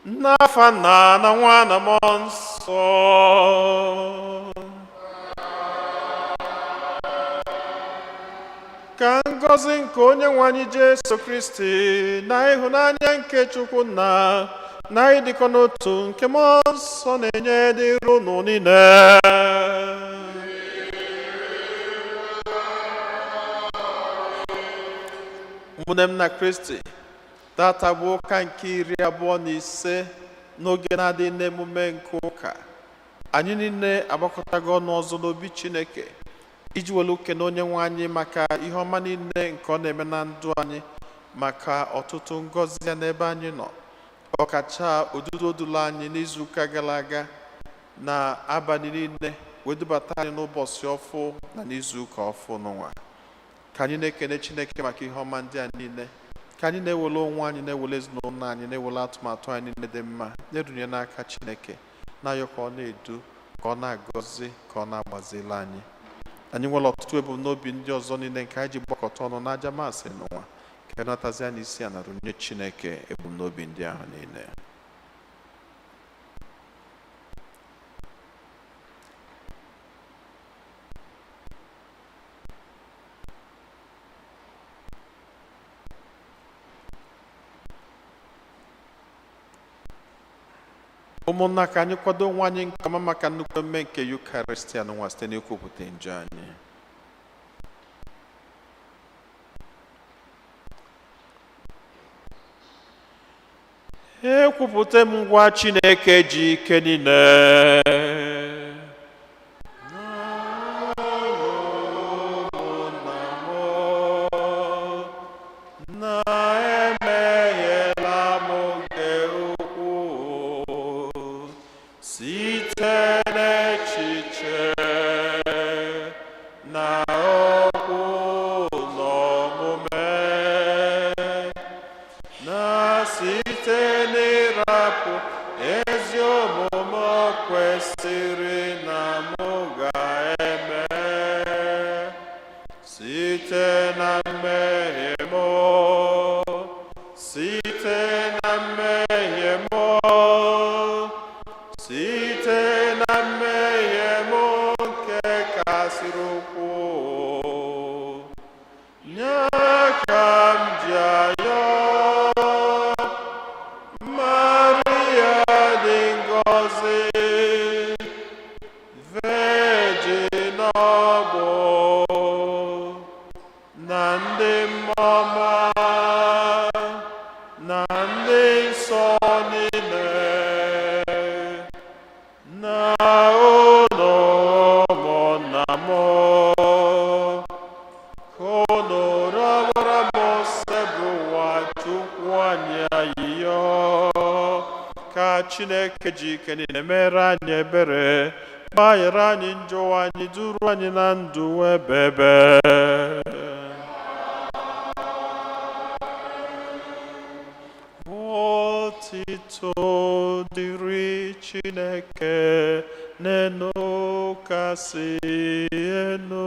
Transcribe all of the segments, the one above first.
N'afa Nna na Nwa na Mmụọ Nsọ. Ka ngọzi nke Onye nwe anyị Jesu Kristi na ịhụnanya nke Chukwu Nna na ịdịkọ n'otu nke Mmụọ Nsọ na-enye dịrị unu niile. Ụmụnne m na Kristi, tata bụ ụka nke 25 n'oge na-adịghị n'emume nke ụka. Anyị niile agbakọtago ọnụ ọzọ n'obi Chineke iji were kene Onye nwe anyị maka ihe ọma niile nke ọ na-eme na ndụ anyị, maka ọtụtụ ngọzi ya n'ebe anyị nọ, ọkacha odudu odulu anyị n'izuụka gara aga na abalị niile wee dubata anyị n'ụbọchị ọfụ na n'izuụka ọfụ n'ụwa. Ka anyị na-ekene Chineke maka ihe ọma ndị a niile, ka anyị na-ewere onwe anyị, na-ewere ezinụlọ anyị, na-ewere atụmatụ anyị niile dị mma na-erunye n'aka Chineke, na-ayọ ka ọ na-edu, ka ọ na-agọzi, ka ọ na-agbazili anyị. Anyị nwere ọtụtụ ebumnobi ndị ọzọ niile nke anyị ji gbakọta ọnụ n'aja maasị n'ụwa. Ka anyị natazie anyị isi a na runye Chineke ebumnobi ndị ahụ niile. Ụmụnna, ka anyị kwado onwe anyị nke ọma maka nnukwu emume nke Yukaristia n'ụwa site n'ikwupụta njọ anyị. Ekwupụta m ngwa Chineke ji ike niile na emehiela m nke ukwuu site n'echiche na okwu na omume, na site n'ịrapụ ezi omume o kwesịrị na mụ ga-eme, site na mmehie m, site na mmehie m, site na mmehie m nke kasịrị ukwuu. Nye ka m ji ayọ Maria dị ngọzi, Virgin ọgbọ na ndị mmụọ ọma na ndị nsọ niile, na unu ụmụnna m, ka unu rịọbara m Osebụrụwa Chukwu anyị ayịyọ, ka Chineke ji ike niile mere anyị ebere, gbaghara anyị njọ anyị, duru anyị na ndụ ebebe. Otito dịrị Chineke n'enu kasị enu.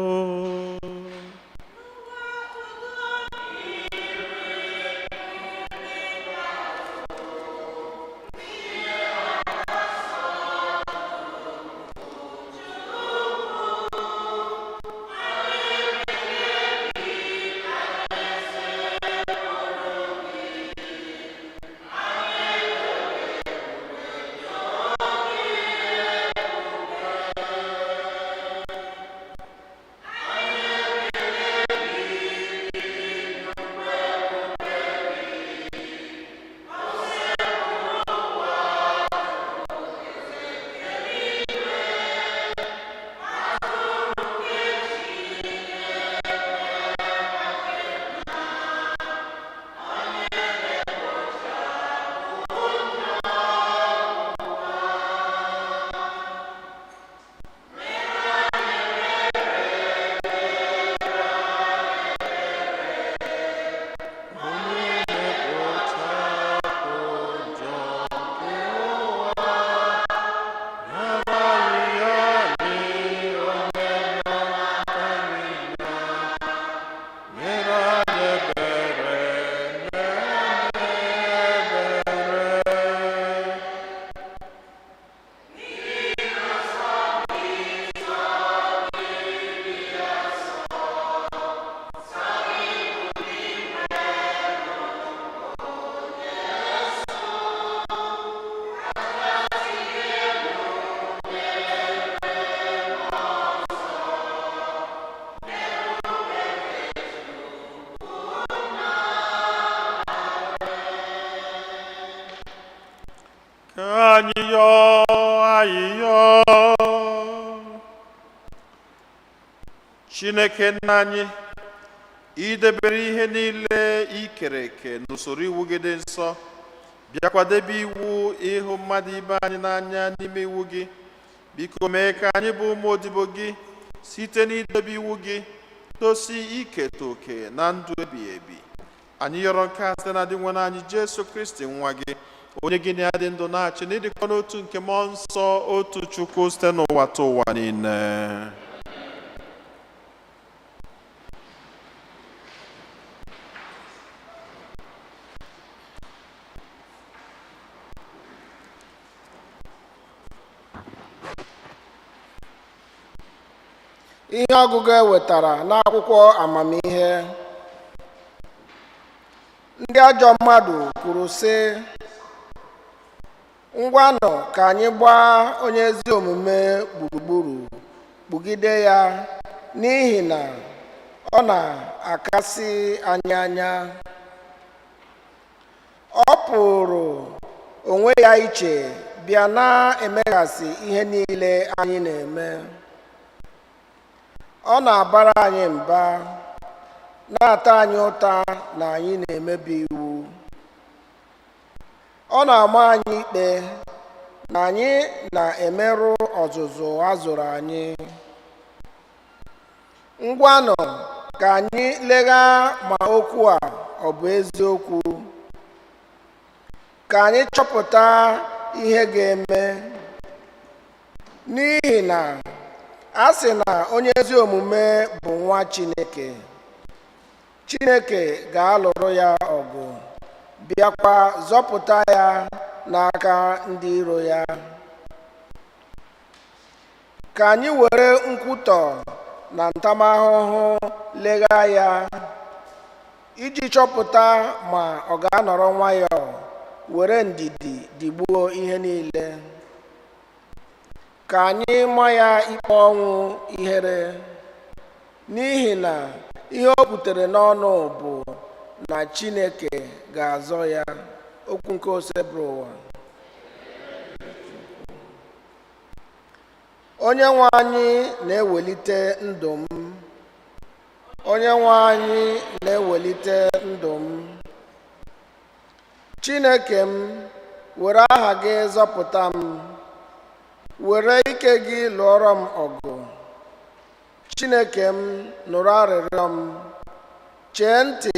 Ka anyị yọọ ayịyọ. Chineke nna anyị, idebere ihe niile i kere eke n'usoro iwu gị dị nsọ, bịakwa debe iwu ịhụ mmadụ ibe anyị n'anya n'ime iwu gị. Biko mee ka anyị bụ ụmụ odibo gị site n'idebe iwu gị tosi iketa oke na ndụ ebighị ebi. Anyị yọrọ nke a site na Dinwenụ anyị Jesu Kristi, nwa gị, onye gị na ya dị ndụ na-achị n'ịdịkọ n'otu nke Mmụọ Nsọ, otu Chukwu, site n'ụwa ta ụwa niile. Ihe ọgụgụ e wetara n'akwụkwọ Amamihe. Ndị ajọ mmadụ kwuru sị, "Ngwanụ, ka anyị gbaa onye ezi omume gburugburu kpugide ya, n'ihi na ọ na-akasị anyị anya. Ọ pụrụ onwe ya iche bịa na-emeghasị ihe niile anyị na-eme. Ọ na-abara anyị mba, na-ata anyị ụta na anyị na-emebi iwu. Ọ na-ama anyị ikpe na anyị na-emerụ ọzụzụ a zụrụ anyị. Ngwanụ, ka anyị legha ma okwu a ọ bụ eziokwu. Ka anyị chọpụta ihe ga-eme. N'ihi na a sị na onye ezi omume bụ nwa Chineke, Chineke ga-alụrụ ya ọgụ, bịakwa zọpụta ya n'aka ndị iro ya. Ka anyị were nkwutọ na ntamahụhụ legha ya, iji chọpụta ma ọ ga-anọrọ nwayọọ were ndidi digbuo ihe niile. Ka anyị ma ya ikpe ọnwụ ihere, n'ihi na ihe o kwutere n'ọnụ bụ na Chineke ga-azọ ya." Okwu nke Osebụrụwa. Onye nwe anyị na-ewelite ndụ m. Onye nwe anyị na-ewelite ndụ m. Chineke m, were aha gị zọpụta m. Were ike gị lụọrọ m ọgụ. Chineke m, nụrụ arịrịọ m. Chee ntị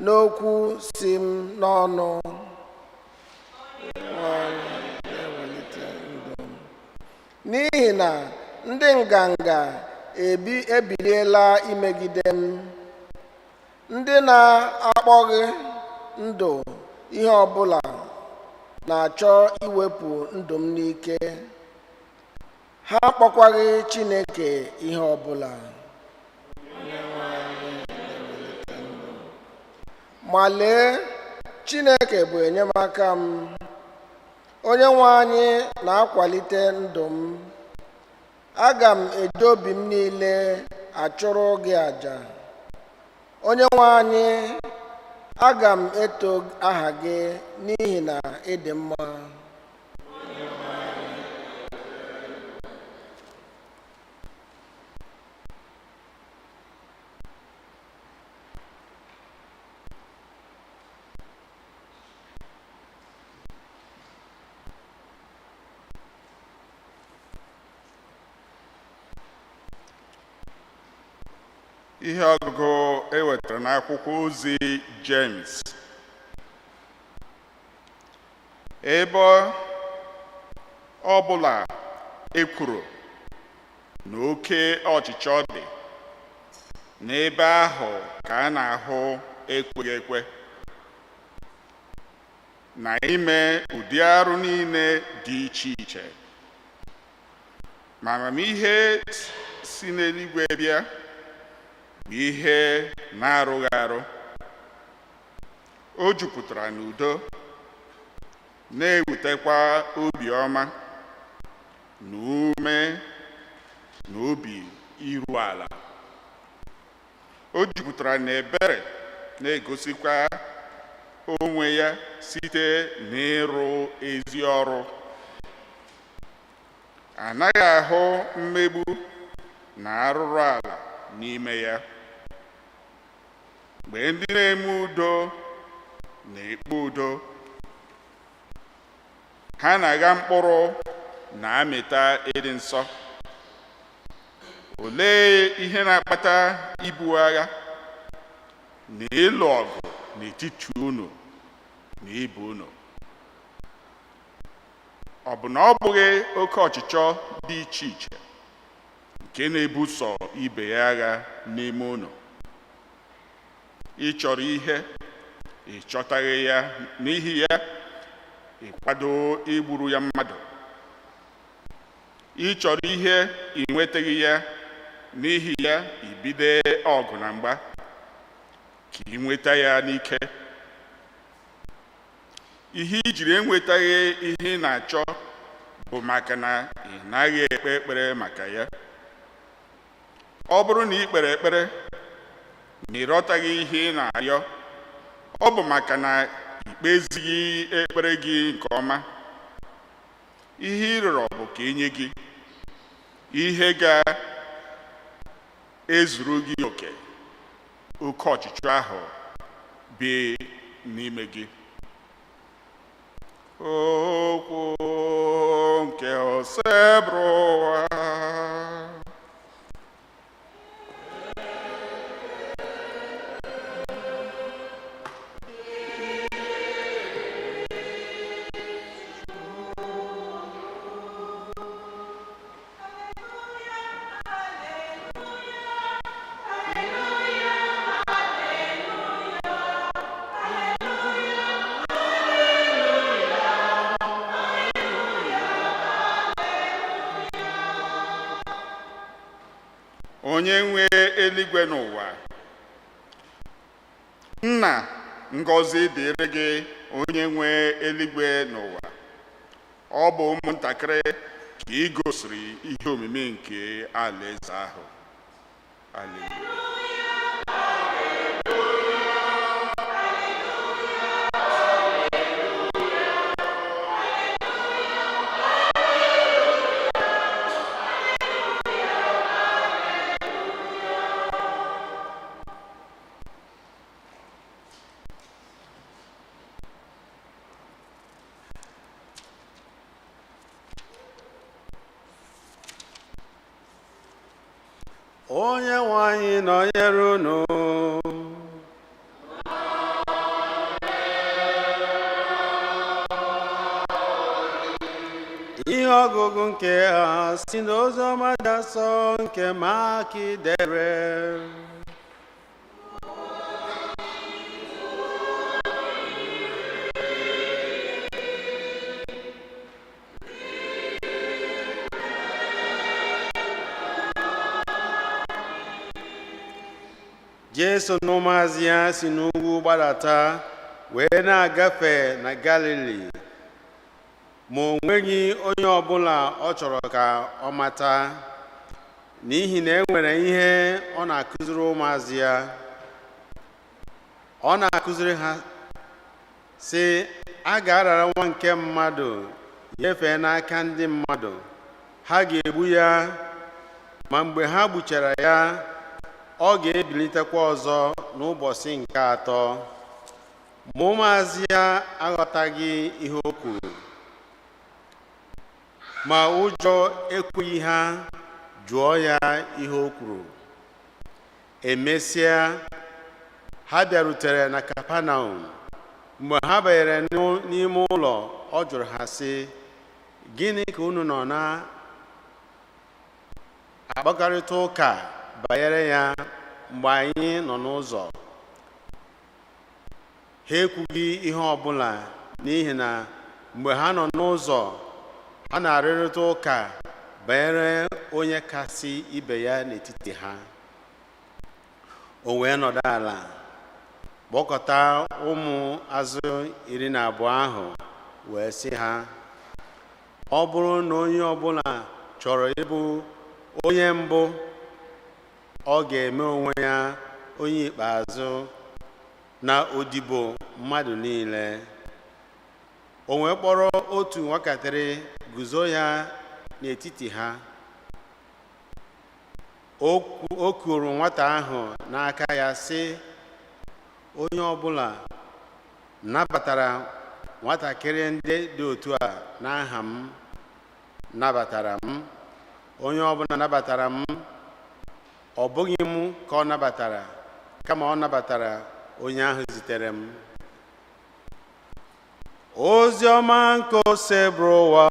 n'okwu si m n'ọnụ. Na-ewelite ndụ m. N'ihi na ndị nganga ebiliela imegide m. Ndị na-akpọghị ndụ ihe ọbụla na-achọ iwepụ ndụ m n'ike. Ha akpọkwaghị Chineke ihe ọbụla. Ma lee, Chineke bụ enyemaka m. Onye nwe anyị na-akwalite ndụ m. Aga m eji obi m niile achụrụ gị àjà. Onye nwe anyị, aga m eto aha gị n'ihi na ị dị mma. Ihe ọgụgụ e wetara n'akwụkwọ ozi James. Ebe ọ bụla e kwuru na oke ọchịchọ dị, n'ebe ahụ ka a na-ahụ ekweghị ekwe na ime ụdị arụ niile dị iche iche. Ma amamihe si n'eluigwe bịa bụ ihe na-arụghị arụ. O jupụtara n'udo, na-ewetakwa obiọma na ume na obi iru ala. O jupụtara n'ebere, na-egosikwa onwe ya site n'ịrụ ezi ọrụ. Anaghị ahụ mmegbu na arụrụ ala n'ime ya. Mgbe ndị na-eme udo na-ekpe udo, ha na-agha mkpụrụ na-amịta ịdị nsọ. Olee ihe na-akpata ibu agha na ịlụ ọgụ n'etiti unu na ibe unu? Ọ bụ na ọ bụghị oke ọchịchọ dị iche iche nke na-ebuso ibe ya agha n'ime unu? Ị chọrọ ihe, ị chọtaghị ya, n'ihi ya ị kwado igburu ya mmadụ. Ị chọrọ ihe, ị nwetaghị ya, n'ihi ya ị bido ọgụ na mgba ka ị nweta ya n'ike. Ihe i jiri enwetaghị ihe ị na-achọ bụ maka na ị naghị ekpe ekpere maka ya. Ọ bụrụ na ị kpere ekpere ma ị rịọtaghị ihe ị na-arịọ, ọ bụ maka na i kpezighị ekpere gị nke ọma. Ihe ị rịọrọ bụ ka enye gị ihe ga-ezuru gị oke oke ọchịchọ ahụ bi n'ime gị. Okwu nke Osebụrụwa. Onye nwe eluigwe n'ụwa, Nna, ngọzi dịrị gị, onye nwe eluigwe n'ụwa. Ọ bụ ụmụntakịrị ka ị gosiri ihe omimi nke alaeze ahụ. Haleluya. Onye nwe anyị nọnyere unu. Ihe ọgụgụ nke a si n'oziọma dị asọ nke Mak dere. Jesu na ụmụazụ ya si n'ugwu gbadata wee na-agafe na Galili, ma o nweghị onye ọbụla ọ chọrọ ka ọ mata, n'ihi na e nwere ihe ọ na-akụziri ụmụazụ ya. Ọ na-akụziri ha sị, a ga-arara nwa nke mmadụ nyefee n'aka ndị mmadụ, ha ga-egbu ya, ma mgbe ha gbuchara ya, ọ ga-ebilitekwa ọzọ n'ụbọchị nke atọ. Ma ụmụazụ ya aghọtaghị ihe o kwuru, ma ụjọ ekweghị ha jụọ ya ihe o kwuru. Emesịa, ha bịarutere na Kapanọm. Mgbe ha banyere n'ime ụlọ, ọ jụrụ ha sị, gịnị ka unu nọ na-akpakọrịta ụka banyere ya mgbe anyị nọ n'ụzọ? Ha ekwughị ihe ọbụla, n'ihi na mgbe ha nọ n'ụzọ, ha na-arụrịta ụka banyere onye kasị ibe ya n'etiti ha. O wee nọdụ ala, kpọkọta ụmụ azụ 12 ahụ wee sị ha, ọ bụrụ na onye ọbụla chọrọ ịbụ onye mbụ, ọ ga-eme onwe ya onye ikpeazụ Na odibo mmadụ niile. O wee kpọrọ otu nwatakịrị guzo ya n'etiti ha. O kuru nwata ahụ n'aka ya, sị, "Onye ọbụla nabatara nwatakịrị ndị dị otu a n'aha m nabatara m. Onye ọbụla nabatara m, ọ bụghị m ka ọ nabatara, kama ọ nabatara onye ahụ zitere m." Ozi ọma nke Osebụrụwa.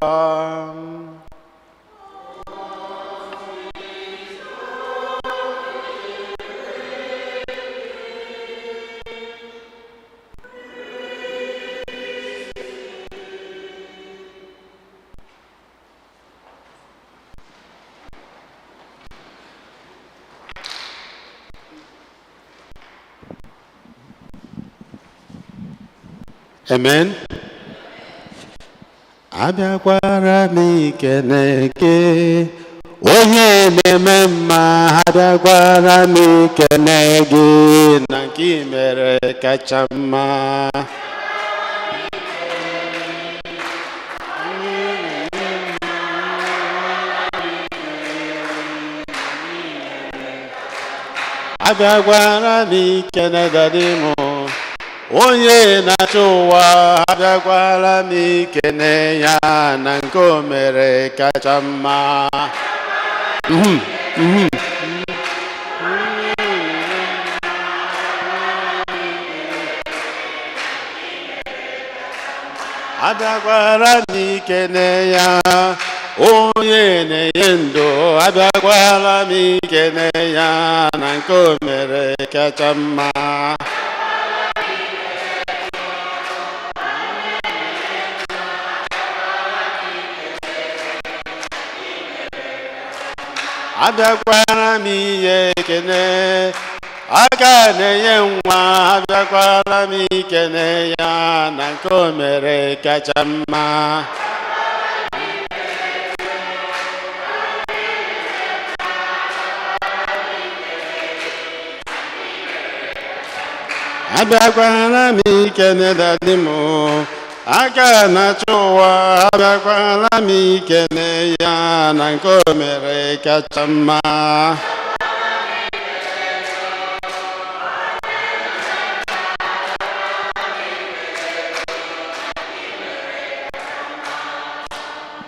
Amen. Abịakwara m ikene gị, onye na-eme mma. Abịakwara m ikene gị na nke i mere kacha mma. Abịakwara m ikene Daddy m, onye na-achị ụwa. Abịakwara m ikene ya na nke o mere kacha mma. Abịakwara m ikene ya, onye na-enye ndụ. Abịakwara m ikene ya na nke o mere kacha mma. Abịakwara m inye ekene, aka na-enye nwa. Abịakwara m ikene ya na nke o mere kacha mma. Abịakwara m ikene Daddy m, aka na-achị ụwa. Abịakwara m ikene ya na nke o mere kacha mma.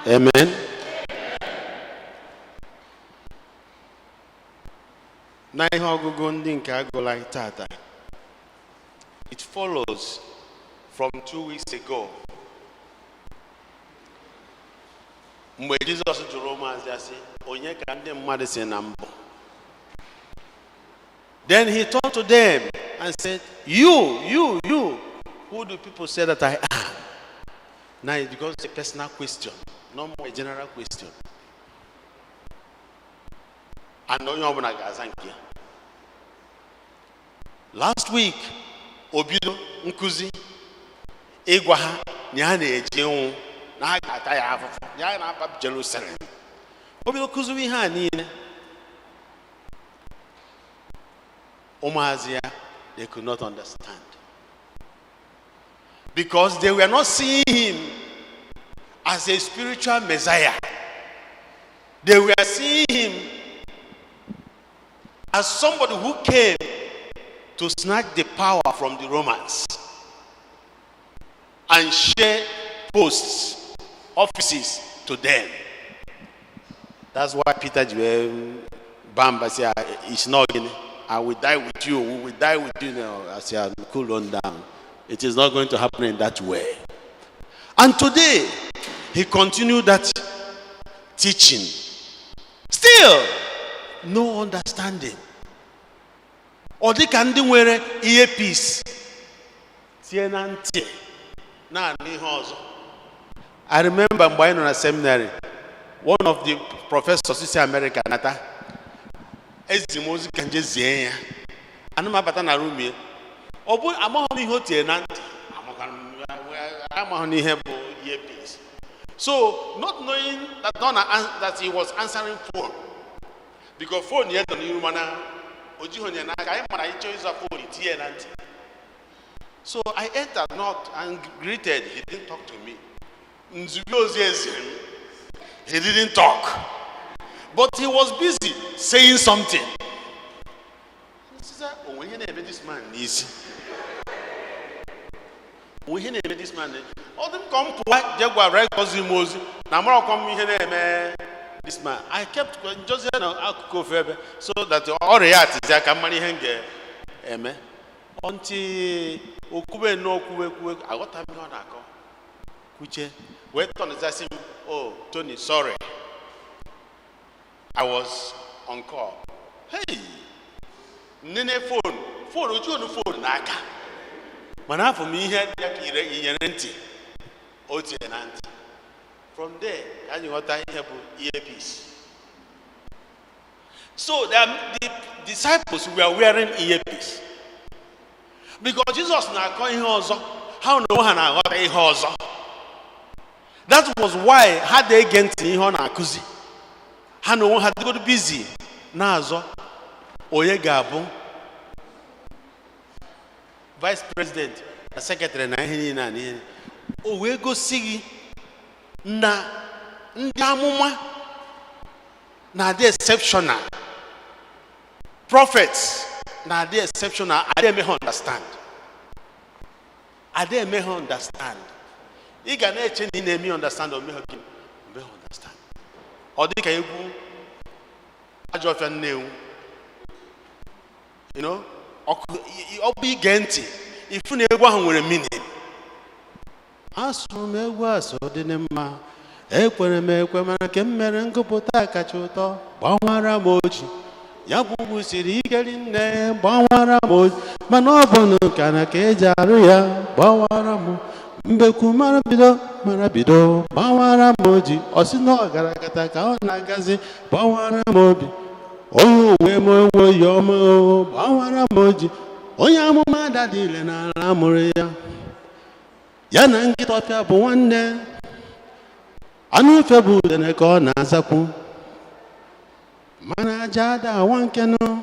Amen. Na ihe ọgụgụ ndị nke agụla anyị tata, it follows from 2 weeks ago mgbe Jizọs jụrụ ụmụazị ya sị, "Onye ka ndị mmadụ si na mbụ?" Then he turned to them and said, You, you, you, who do people say that I am?" Now it becomes a personal question, no more a general question, and onye ọbụla ga-aza nke ya. Last week, o bido nkụzi ịgwa ha na ya na-eji nwụ, na ha ga-ata ya afụfụ, na ya na-aba Jerusalem. O bido kụziwe ihe a niile. Ụmụazị ya, they could not understand because they were not seeing him as a spiritual messiah. They were seeing him as somebody who came to snatch the power from the Romans and share posts, offices to them. That's why Peter ji wee bamba say, "It's not gịnị? I will die with you. We will die with you now." I say, "Cool on down. It is not going to happen in that way." And today, he continued that teaching. Still, no understanding. Ọ dị ka ndị nwere earpiece tie na ntị na-anụ ihe ọzọ. I remember mgbe anyị nọ na seminary, one of the professors si America nata, ezi m ozi ka nje zie ya. Ana m abata na room ya. Ọ bụ amaghị m ihe o tinyere na ntị. Amaghị m ihe bụ earpiece. So, not knowing that, not that he was answering phone, because phone ya nọ n'iru, mana o jighị onye n'aka. Anyị mara ịchọ ịza phone, tinye ya na ntị. So I entered, knocked and greeted. He didn't talk to me. Nzube ozi eziri m. He didn't talk, but he was busy saying something. Sị, o nwere ihe na-eme this man n'isi, o nwere ihe na-eme this man. Ọ dị m ka m pụwa jee gwa rector zi m ozi na amarakwa m ihe na-eme this man. I kept njozi na akụkụ ofu ebe so that ọrịa ya atịzi ka m mara ihe m ga-eme until okwube nnọọ, kwuwe kwuwe, aghọta m ihe ọ na-akọ, kwuche wee tọnụzasị m, "Oh, Tony, sorry, I was on call." Hey, nene phone, phone oju onu phone n'aka, mana afọ m ihe ya ka ire inyere ntị o tinye na ntị. From there ka anyị ghọta ihe bụ earpiece. So the disciples were wearing earpiece because Jesus na-akọ ihe ọzọ, ha na onwe ha na-aghọta ihe ọzọ. That was why ha na-ege ntị ihe ọ na-akụzi. Ha na onwe ha dịgodo busy na-azọ onye ga-abụ vice president na secretary na ihe niile a na ihe. O wee gosi gị na ndị amụma na-adị exceptional, prophets na-adị exceptional. Adị eme ha understand, adị eme ha understand. Ị ga na-eche na ị na-eme understand, o meghe gị, o meghe understand. Ọ dị ka egwu Ajọ Ọfịa Nnewu, ọkụ ọ bụ ige ntị ifu na egwu ahụ nwere meaning. Asụrụ m egwu asụ dị mma, ekwere m ekwe, mana nke m mere ngụpụta kacha ụtọ. Gbawara m oji ya bụ ugwu siri ike rinne, gbawara m oji, mana ọ bụ nka na ka eji arụ ya. Gbawara m mbekwu mara bido, mara bido, gbawara m oji. Ọ sị na ọ gara gata ka ọ na-agazi. Gbawara m obi onye onwe m enweghị ọma o, gbawara m oji. Onye amụma adadile n'ala mụrụ ya, ya na nkịta ọfịa bụ nwanne, anụ ufe bụ udene ka ọ na-azakwu, mana aja ada awa nkenụ.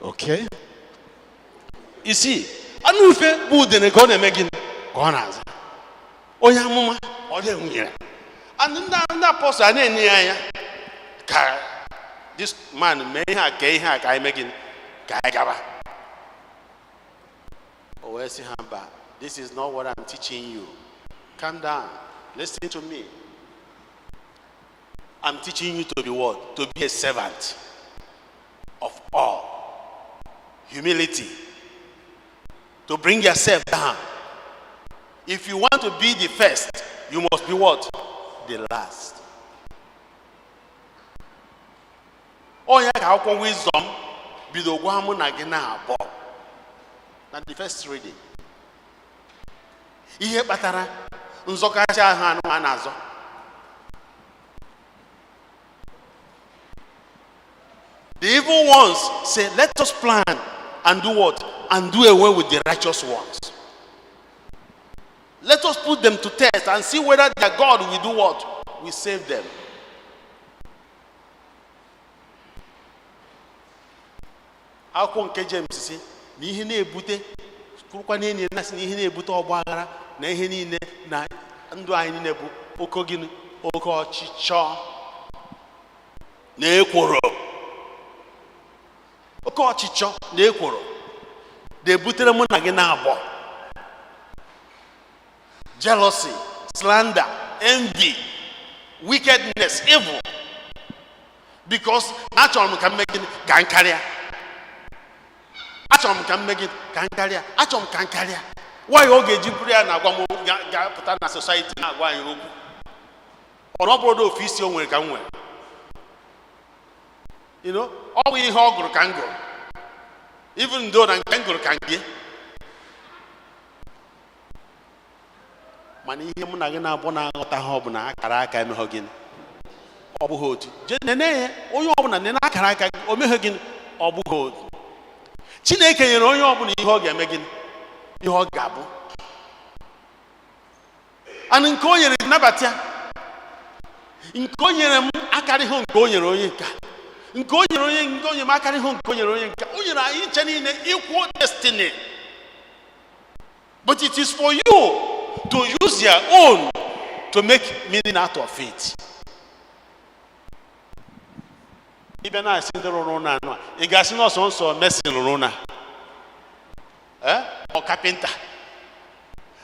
Okay, isi anụ ufe bụ udene ka ọ na-eme gịnị ka ọ na-aza. Onye amụma ọ dị nwunyere and ndị apostle a na-enye ya anya ka this man mee ihe a, kee ihe a, ka anyị mee gịnị, ka anyị gaba. O wee sị ha, "Mba, this is not what I'm teaching you. Calm down, listen to me. I'm teaching you to be what? To be a servant of all. Humility, to bring yourself down. If you want to be the first, you must be what? The last." Onye ka akwụkwọ Wisdom bido gwa mụ na gị na-abụọ na the first reading ihe kpatara nzọkacha ahụ anụ a na-azọ. The evil ones say, "Let us plan and do what? And do away with the righteous ones. Let us put them to test and see whether their God will do what? Will save them." Akwụkwọ nke James si na ihe na-ebute kwurukwa n'enyi na sị na ihe na-ebute ọgba aghara na ihe niile na ndụ anyị niile bụ oke gịnị? Oke ọchịchọ na ekworo. Oke ọchịchọ na ekworo na-ebutere mụ na gị na-abọ jealousy, slander, envy, wickedness, evil, because achọrọ m ka m mee gịnị? Ka m karịa. Achọrọ m ka m mee gịnị? Ka m karịa. Achọrọ m ka m karịa. Nwaanyị ọ ga-eji bụrụ ya na-agwa m ga-apụta na society na-agwa anyị okwu, ọ bụrụ na ofu isi o nwere ka m nwere, ọ bụ ihe ọ gụrụ ka m gụrụ, even though na nke m gụrụ ka nke. Mana ihe mụ na gị na-abụ na-aghọta ha ọ bụ na akara aka emeghọ gịnị? Ọ bụghị otu. Jee nene ya, onye ọbụla nene akara aka gị, o meghọ gịnị? Ọ bụghị otu. Chineke nyere onye ọbụla ihe ọ ga-eme gịnị? Ihe ọ ga-abụ. And nke o nyere gị, nabata ya. Nke o nyere m akarịghị nke o nyere onye nka. Nke o nyere onye, nke o nyere m akarịghị nke o nyere onye nka. O nyere anyị nche niile equal destiny. But it is for you to use your own to make meaning out of it. Ịbịa na-asị ndị rụrụ ụlọ anụ a, ị ga-asị na ọsọ nsọ mason rụrụ ụlọ a? Eh? Ọ carpenter?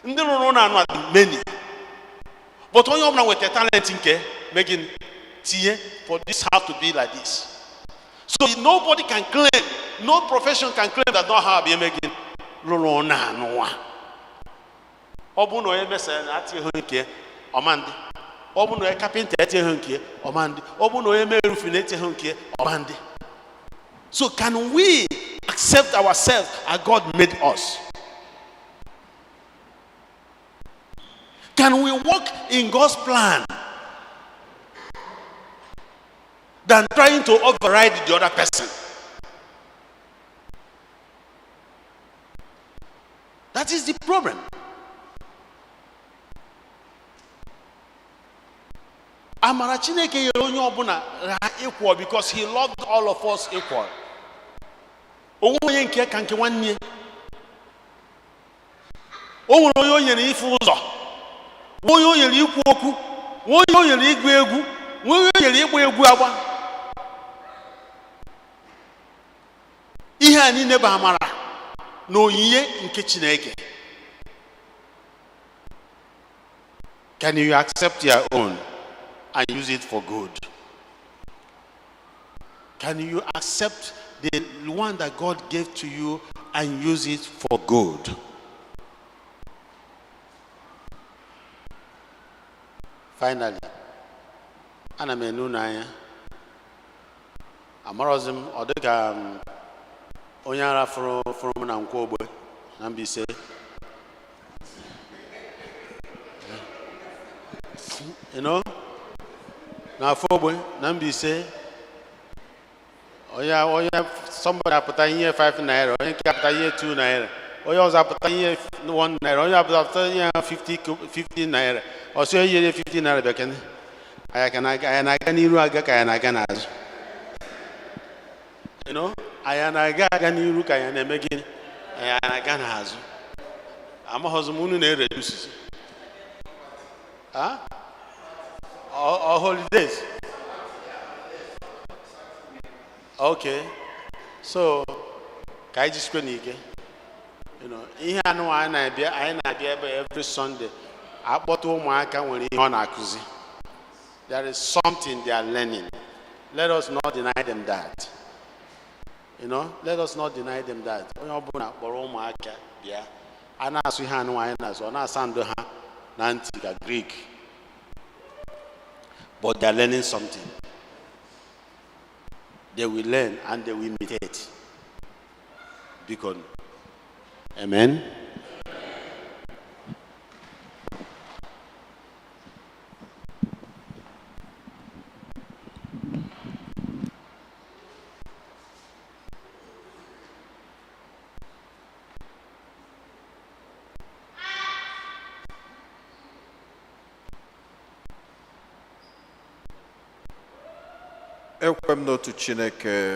Ndị rụrụ ụlọ anụ a dị many, but onye ọbụla nweta talent nke megin tinye for this house to be like this. So nobody can claim, no profession can claim that not ha abịa megin rụrụ ụlọ anụ a. Ọ bụrụ na onye mason na-atịghị nke ọmandị, ọ bụrụ na onye carpenter etinyeghị nke ọmandị, ọ bụrụ na onye mere roofing etinyeghị nke ọmandị. So can we accept ourselves as God made us? Can we walk in God's plan than trying to override the other person? That is the problem. Amara Chineke nyere onye ọbụla ha equal because he loved all of us equal. Onwe onye nke ka nke nwanne ya. O nwere onye o nyere ife ụzọ, nwe onye o nyere ikwu okwu, nwe onye o nyere ịgụ egwu, nwe onye o nyere ịgba egwu agba. Ihe a niile bụ amara na onyinye nke Chineke. Can you accept your own and use it for good? Can you accept the one that God gave to you and use it for good? Finally, ana m ene unu anya, amarọzi m, ọ dị ka onye ara fụrụ fụrụ m na nkwa ogbe na Mbaise. Na afọ ogbe na Mbaise, onye onye somebody apụta ihe 5 naira, onye nke apụta ihe 2 naira, onye ọzọ apụta ihe 1 naira, onye apụta ihe 50 naira, ọsọ ihe 50 naira. Bịa kene, anyị ka na-aga, anyị na-aga n'iru aga ka anyị na-aga n'azụ? Anyị na-aga aga n'iru ka anyị na-eme gịnị? Anyị na-aga n'azụ? Amaghọzị m unu na-ereduce. Ah? Or holidays. Okay. So, ka anyị jisikwe n'ike. Ihe anụ anyị na-abịa ebe every Sunday akpọta ụmụaka nwere ihe ọ na-akụzi. There is something they are learning. Let us not deny them that. Let us not deny them that. Onye ọbụla kpọrọ ụmụaka bịa, a na-asụ ihe anụ anyị na-asụ, ọ na-asa ndụ ha na ntị ka Greek. But they are learning something. They will learn and they will imitate. Biko. Amen. Ekwe m n'otu Chineke,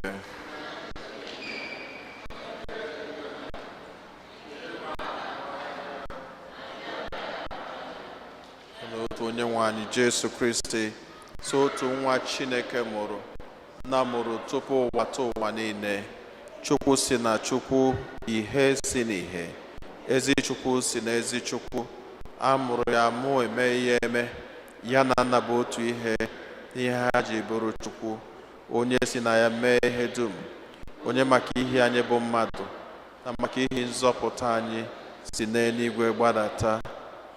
n'otu onye nwe anyị Jesu Kristi, so otu nwa Chineke mụrụ na mụrụ tupu ụwa tụ ụwa niile, Chukwu si na Chukwu, ihe si n'ihe, ezi Chukwu si na ezi Chukwu, a mụrụ ya mụ eme ihe eme, ya na nna bụ otu ihe n'ihe ha ji bụrụ Chukwu, onye si na ya mee ihe dum, onye maka ihe anyị bụ mmadụ na maka ihe nzọpụta anyị si n'eluigwe gbadata,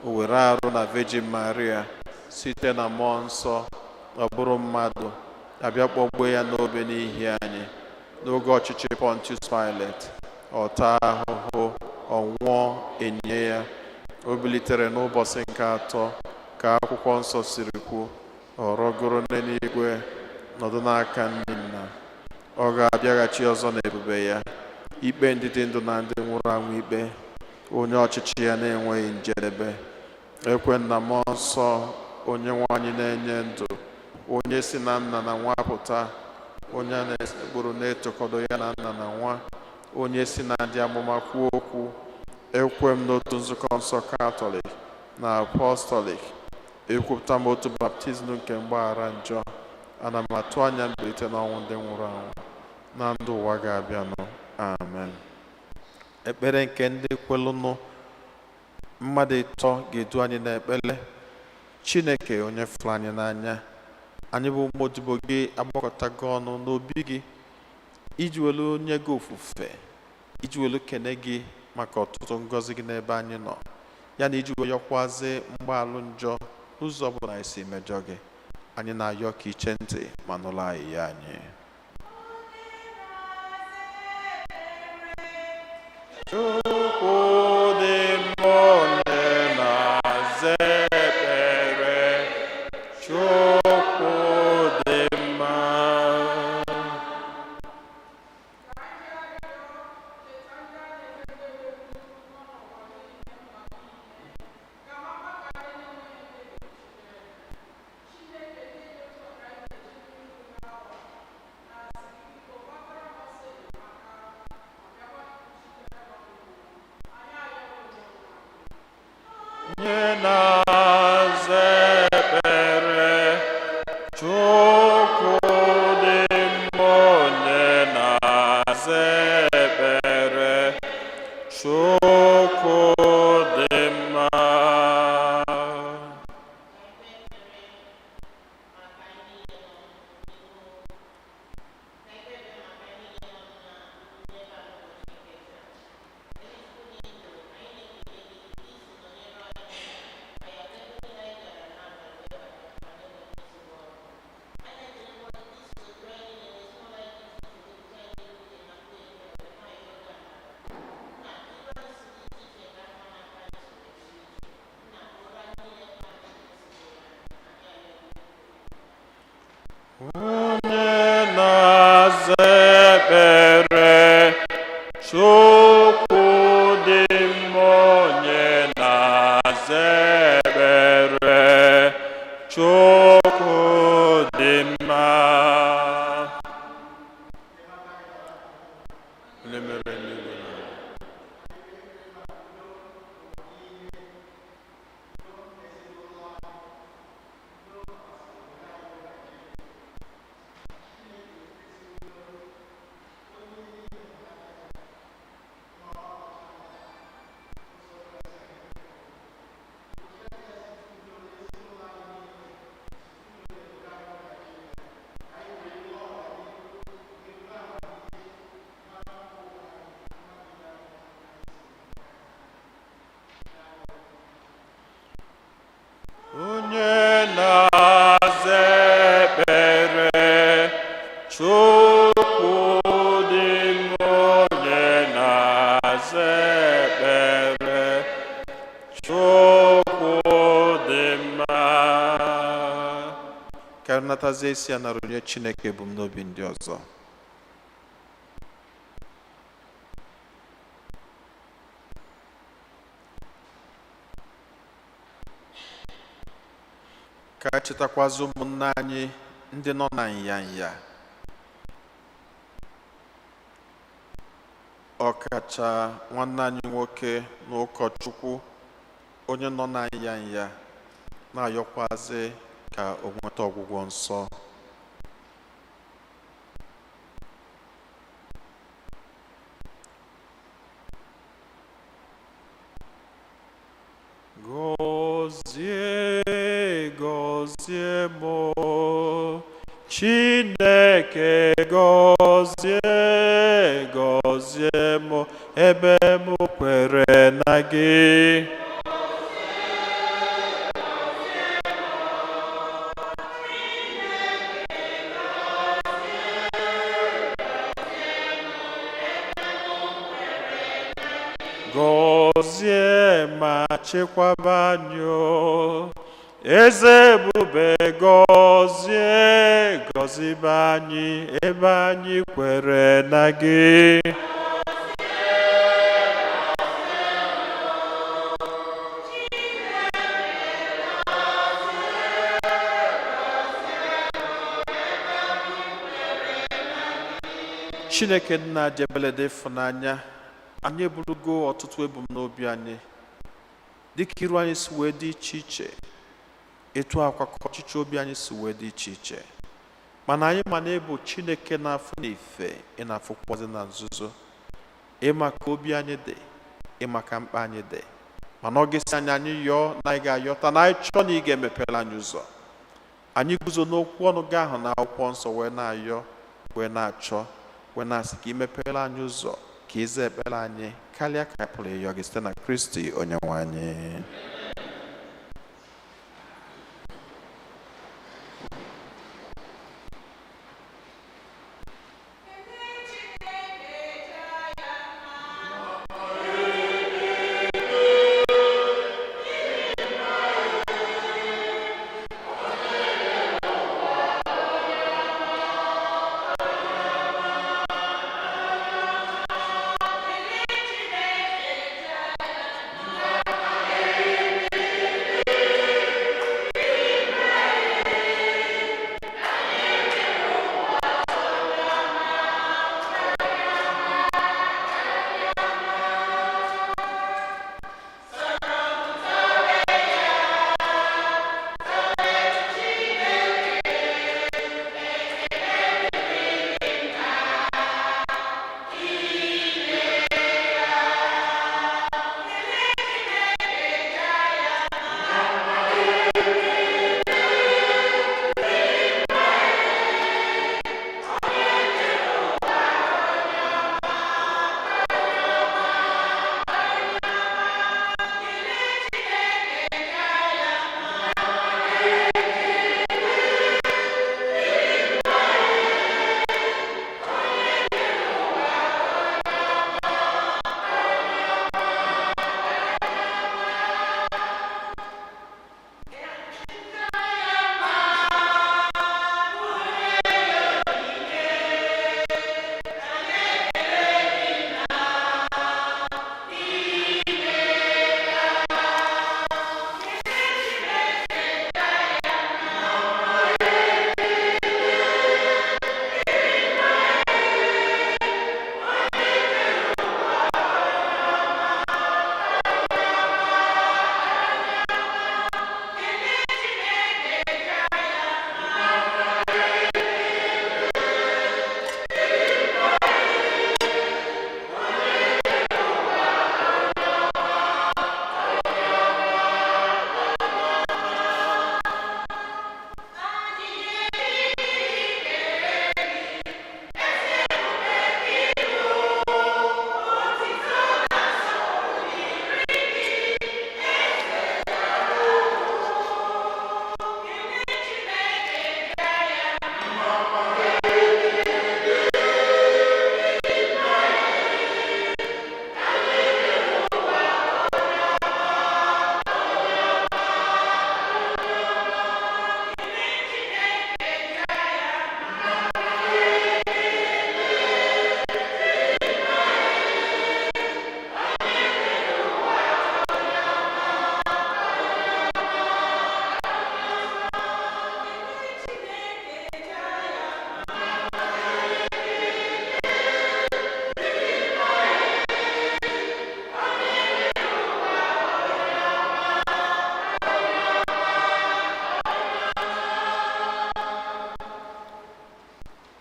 o were arụ na Virgin Maria site na mmụọ nsọ ọ bụrụ mmadụ, abịa kpọgbuo ya n'obe n'ihi anyị. N'oge ọchịchị Pontius Pilate, ọ taa ahụhụ, ọ nwụọ, enye ya, o bilitere n'ụbọchị nke atọ ka akwụkwọ nsọ siri kwu, ọ rọgoro n'eluigwe, nọdụ n'aka nri nna, ọ ga-abịaghachi ọzọ n'ebube ya ikpe ndị dị ndụ na ndị nwụrụ anwụ ikpe, onye ọchịchị ya na-enweghị njedebe. Ekwe na mmụọ nsọ, onye nwe anyị na-enye ndụ, onye si na nna na nwa pụta, onye a na-esekpụrụ na-etokọdo ya na nna na nwa, onye si na ndị amụma kwuo okwu. Ekwe m n'otu nzukọ nsọ Katọlik na Apọstọlik. Ekwupụta m otu baptizim nke mgbaghara njọ. Ana m atụ anya mbilite n'ọnwụ ndị nwụrụ anwụ na ndụ ụwa ga-abịanụ. Amen. Ekpere nke ndị kwelụnụ, mmadụ ịtọ ga-edu anyị n'ekpere. Chineke onye fụrụ anyị n'anya, anyị bụ ụmụ odibo gị agbakọtago ọnụ n'obi gị iji welu nye gị ofufe, iji welu kene gị maka ọtụtụ ngọzi gị n'ebe anyị nọ, ya na iji wee yọkwazi mgbaalụ njọ n'ụzọ ọbụla anyị si mejọ gị. Anyị na-ayọ ka iche ntị ma nụrụ ayịya anyị. Chukwu dị mma, onye na-aza ekpere. Chukwu dị mma. Onye na-aza ekpere, Chukwu dị mma, onye na-aza ekpere, Chukwu dị mma. Onye na-aza ekpere, Chukwu dị mma, onye na-aza ekpere, Chukwu dị mma. Onye mere eluigwe na ala. Onye na-aza ekpere, Chukwu dị mma, onye na-aza ekpere, Chukwu dị mma. Ka natazie isi ya nara onye Chineke ebumnobi ndị ọzọ. Ka anyị chetakwazi ụmụnne anyị ndị nọ na nyanya, ọkacha nwanne anyị nwoke na ụkọchukwu onye nọ na nyanya, na-ayọkwazi ka o nweta ọgwụgwọ nsọ. Gọzie, gọzie mụ, Chineke, gọzie, gọzie mụ ebe m kwere na gị. Gọzie ma chekwaba anyị o. Eze ebube, gọzie, gọzibe anyị ebe anyị kwere na gị. Chineke nna jebelede ịfụnanya. Anyị eburugo ọtụtụ ebumnobi anyị dịka iru anyị si wee dị iche iche, etu akwa ka ọchịchị obi anyị si wee dị iche iche, mana anyị ma na ịbụ Chineke na-afụ na ife ị na-afụkwazi na nzuzo, ịma ka obi anyị dị, ịma ka mkpa anyị dị. Mana ọ gịsị anyị, anyị yọọ na anyị ga-ayọta, na anyị chọọ na ị ga-emepere anyị ụzọ. Anyị guzo n'okwu ọnụ gị ahụ na akwụkwọ nsọ wee na-ayọ, wee na-achọ, wee na-asị ka ị mepere anyị ụzọ, ka ịza ekpere anyị karịa ka anyị pụrụ ịyọ gị, site na Kristi onye nwe anyị.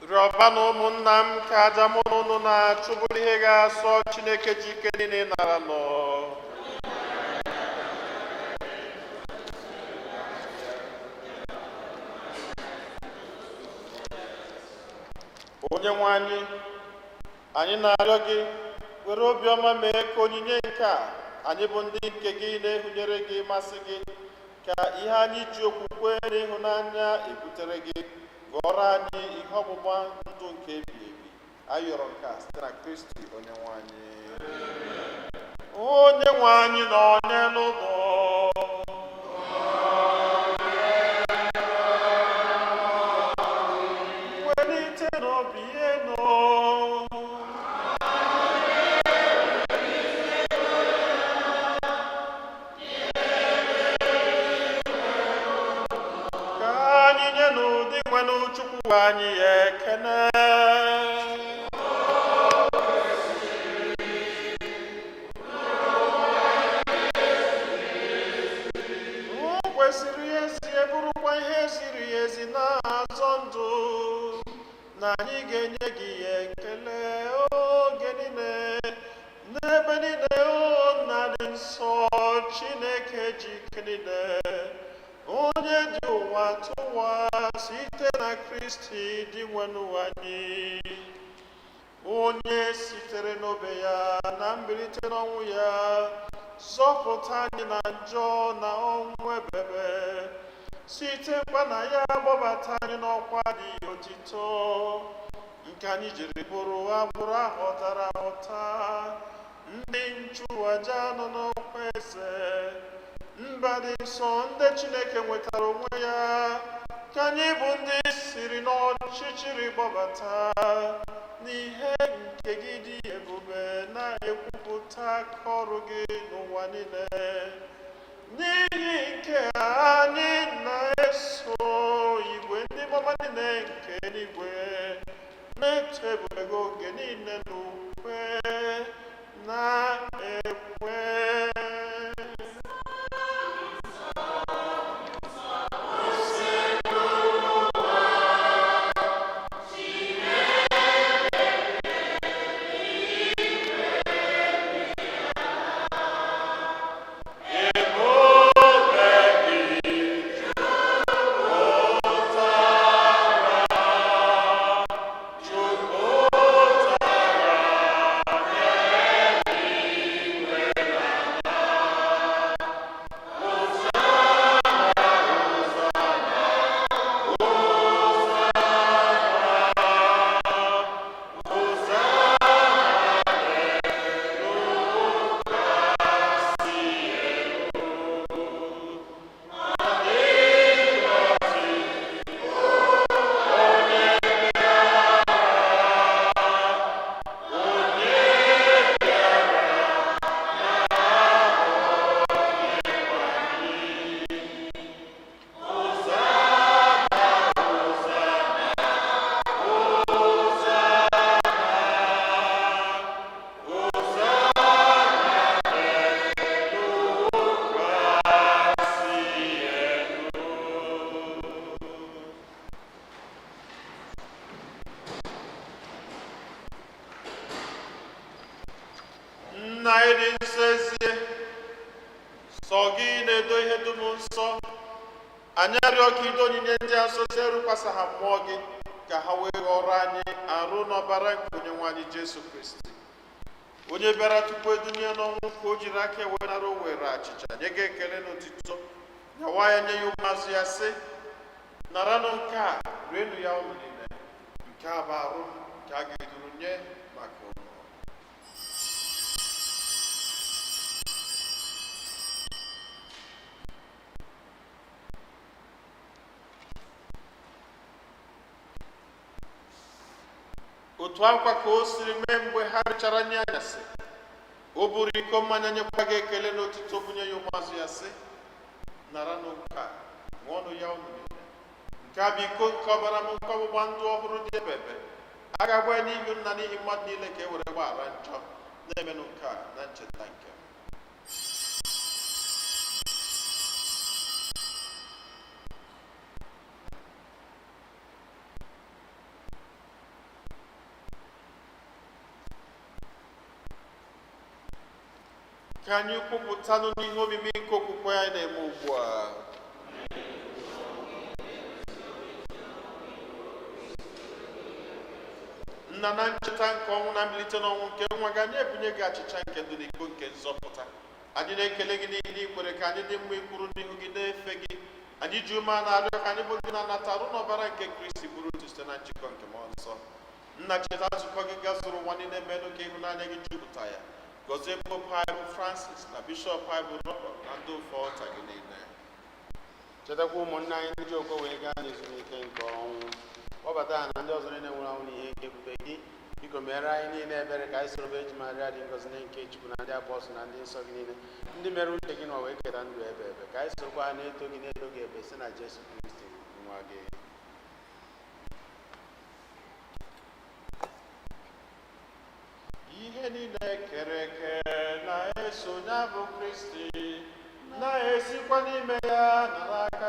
Rịọba na ụmụnna m ka aja mụ na unu na-achụ bụrụ ihe ga-asọ Chineke ji ike niile nara nọ. Onye nwe anyị, anyị na-arịọ gị, were obiọma mee ka onyinye nke a anyị bụ ndị nke gị na-ehunyere gị masị gị, ka ihe anyị ji okwukwe na ịhụnanya ebutere gị gụọrọ anyị ihe ọgbụgba ndụ nke ebighị ebi. Anyị yọrọ nke a site na Kristi onye nwe anyị. Onye nwe anyị nọ n'elu ụlọ. Welite n'obi enu. Ka anyị nye n'ụdị nwenụ Chukwu anyị ekene. Kwesịrị ezie, bụrụkwa ihe ziri ezi na-azọ ndụ, na anyị ga-enye gị ekele oge niile n'ebe niile, o Nna dị nsọ, Chineke ji ike niile, onye dị ụwa tụwa, site na Kristi Dinwenụ anyị, onye sitere n'obe ya na mbilite n'ọnwụ ya zọpụta anyị na njọ na ọnwụ ebebe, sitekwa na ya gbabata anyị n'ọkwa dị otito, nke anyị jiri bụrụ agbụrụ ahọtara ahọta, ndị nchụaja nọ n'ọkwa eze, mba dị nsọ, ndị Chineke nwetara onwe ya, ka anyị bụ ndị siri n'ọchịchịrị gbabata n'ihe nke gị dị ebube, na-ekwupụta aka ọrụ gị n'ụwa niile. N'ihi nke a, anyị na-eso igwe ndị mama niile nke eluigwe na-eto ebube gị oge niile n'ukwe na-ekwe. Nna anyị dị nsọ, ezie sọ gị na-edo ihe dum nsọ. Anyị arịọ ka ido onyinye ndị a nsọ site rukwasa ha mmụọ gị, ka ha wee ghọrọ anyị arụ n'ọbara nke Onye nwe anyị Jesu Kristi, onye bịara tupu edunye n'ọnwụ ka o jiri aka wee nara o were achịcha, nye gị ekele n'otito, nyawa ya, nye ya ụmụazụ ya, sị: "Naranụ nke a, rienụ ya unu niile. Nke a bụ arụ m nke a ga-eduru nye maka unu." Otu akwa ka o siri mee mgbe ha richara nri anyasị, o buru iko mmanya, nyekwa gị ekele n'otito, bunye ya ụmụazụ ya, sị: "Naranụ nke a, ṅụọnụ ya unu niile. Nke a bụ iko nke ọbara m, nke ọgbụgba ndụ ọhụrụ dị ebebe. A ga-agba ya n'ihi nna n'ihi mmadụ niile ka e were gbaghara njọ. Na-emenụ nke a na ncheta nke m." Ka anyị kwupụtanụ n'ihe omimi nke okwukwe anyị na-eme ugbu a. Nna, na ncheta nke ọnwụ na mbilite n'ọnwụ nke nwa gị, anyị ebunye gị achịcha nke ndụ na iko nke nzọpụta. Anyị na-ekele gị n'ihi na ị kwere ka anyị dị mma ikwuru n'ihu gị na-efe gị. Anyị ji ume na-arịọ ka anyị bụ ndị na-anata arụ n'ọbara nke Kristi bụrụ otu site na njikọ nke Mmụọ Nsọ. Nna, cheta nzukọ gị gazuru ụwa niile, menụ ka ịhụnanya gị jupụta ya. Gọzie Popu anyị bụ Francis, na Bishọp anyị bụ Robert, na ndị ofe ọta gị niile. Chetakwa ụmụnne anyị ndị ji okwe wee gaa n'ezumike nke ọnwụ. Kpọbata ha na ndị ọzọ niile nwụrụ anwụ n'ihe nke ebube gị. Biko mere anyị niile ebere, ka anyị soro Virgin Maria dị ngọzi, nne nke Chukwu, na ndị apọstụl na ndị nsọ gị niile, ndị mere uche gị na wee keta ndụ ebe ebe, ka anyị sorokwa ha na-eto gị na-eto gị ebe site na Jesu Kristi nwa gị. Ihe niile kere eke na-eso ya bụ Kristi, na-esikwa n'ime ya na n'aka.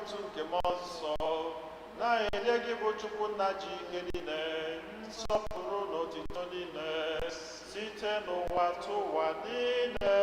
n'otu nke mmụọ nsọ na-enye gị bụ Chukwu nna ji ihe niile nsọpụrụ na otito niile site n'ụwa tụ ụwa niile.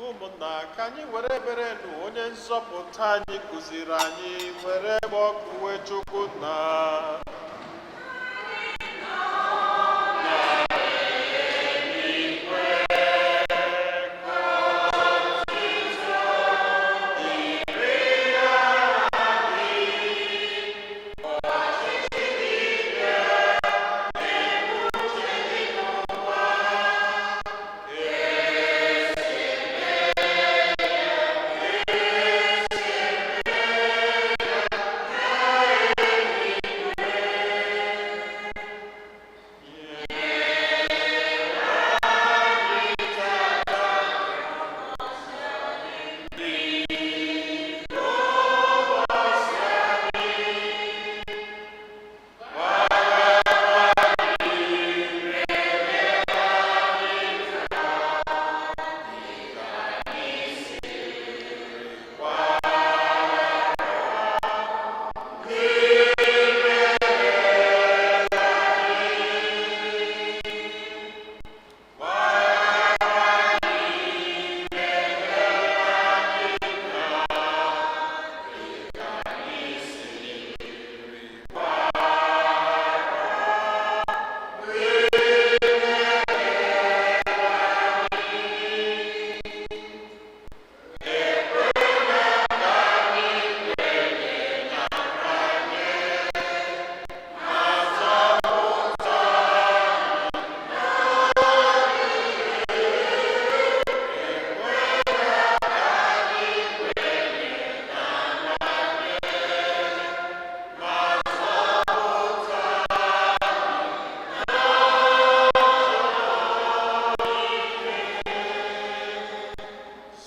Ụmụnna, ka anyị were ebere nụ onye nzọpụta anyị kụziri anyị were egbe ọkụ wee Chukwu nna.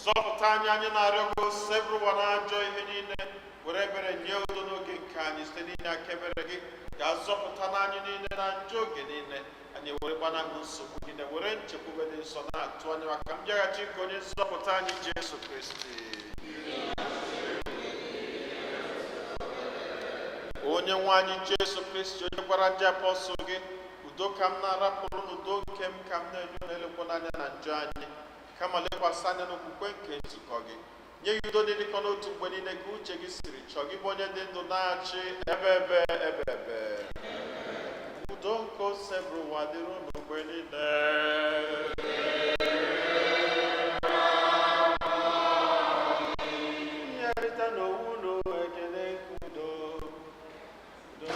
Zọpụta anyị, anyị na-arịọ gị, osebụrụwa na ajọ ihe niile, were ebere nye udo n'oge nke anyị site n'inye aka ebere gị ga-azọpụta na anyị niile na njọ oge niile. Anyị were gbanahụ nsogbu niile, were nchekwube dị nsọ na-atụ anya maka mbịaghachi nke onye nzọpụta anyị Jesu Kristi. Onye nwe anyị Jesu Kristi, onye gwara ndị apọstụl gị, udo ka m na-arapụrụ, n'udo nke m ka m na-enye unu, elekwana anya na njọ anyị, kama lekwasị anya n'okwukwe nke nzukọ gị, nye ya udo n'ịdịkọ n'otu mgbe niile ka uche gị siri chọọ, gị bụ onye dị ndụ na-achị ebe ebe ebe ebe. Udo nke Osebụrụwa dịrị unu mgbe niile. Nyerịta n'onwe unu ekele nke udo. Udo.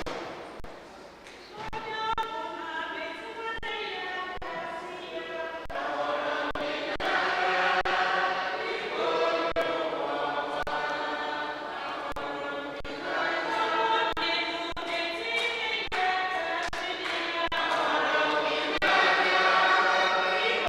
Thank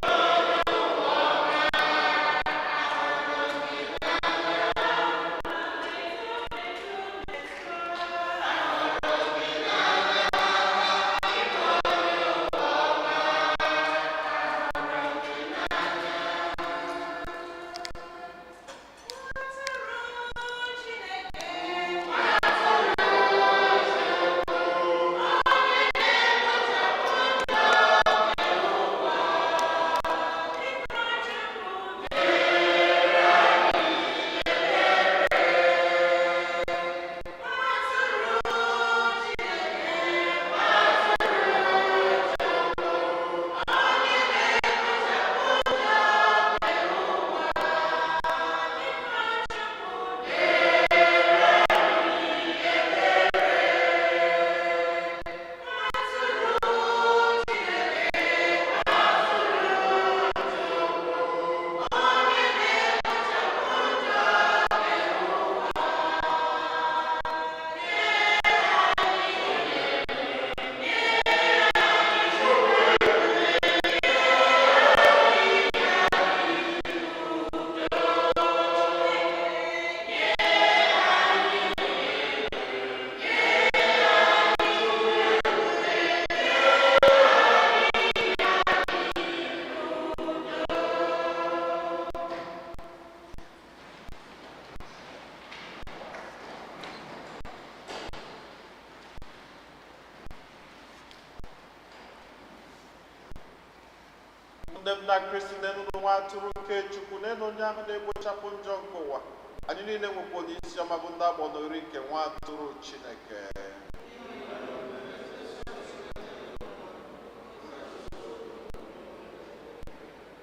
Nne m na Kristi, n'elu nwa atụrụ nke Chukwu, n'elu onye ahụ na-ekpochapụ njọ nke ụwa. Anyị niile nwekwa isi ọma bụ ndị agbọ n'ori nke nwa atụrụ Chineke.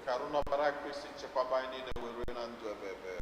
Ka arụ n'ọbara Kristi chekwaba anyị niile wee rue na ndụ ebebe.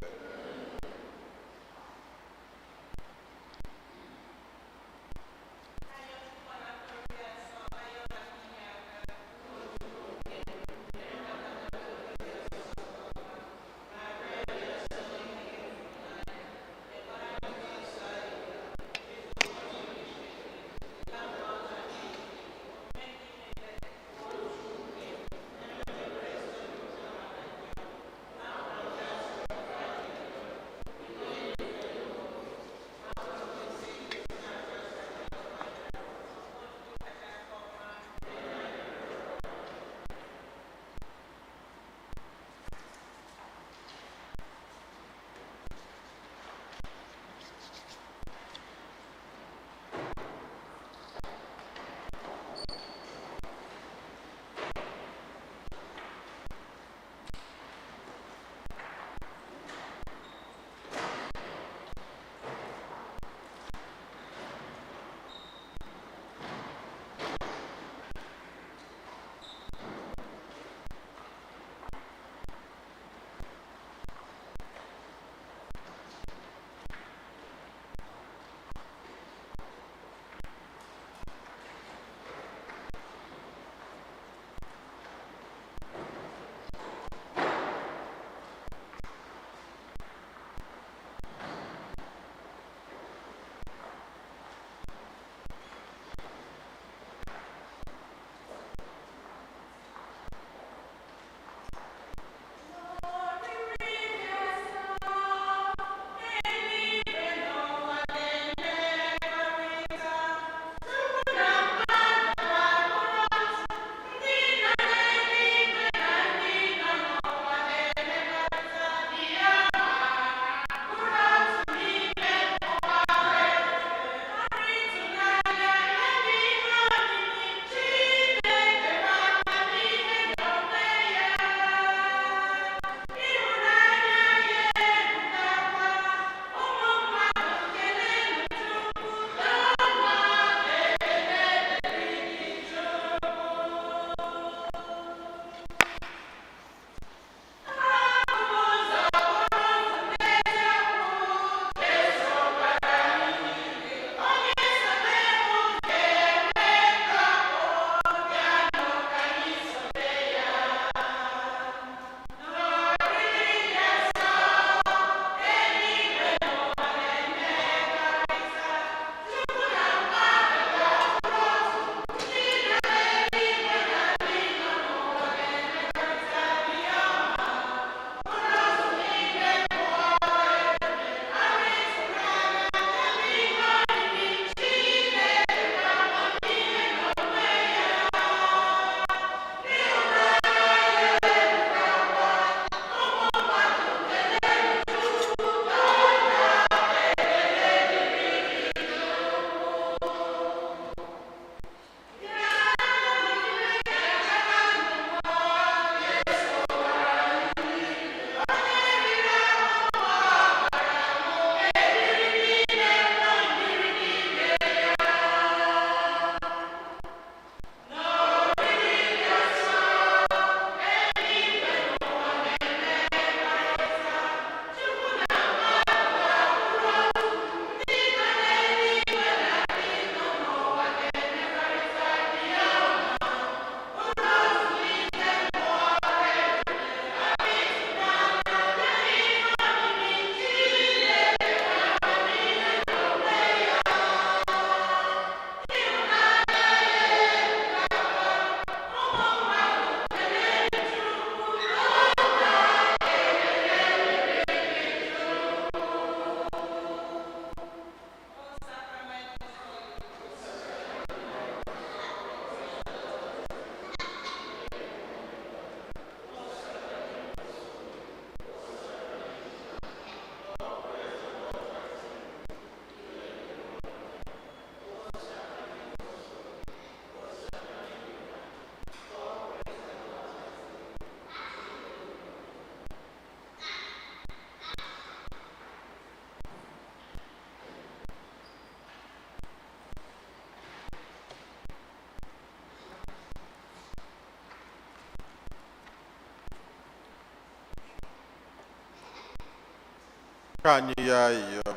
Ka anyị yọọ ayịyọ.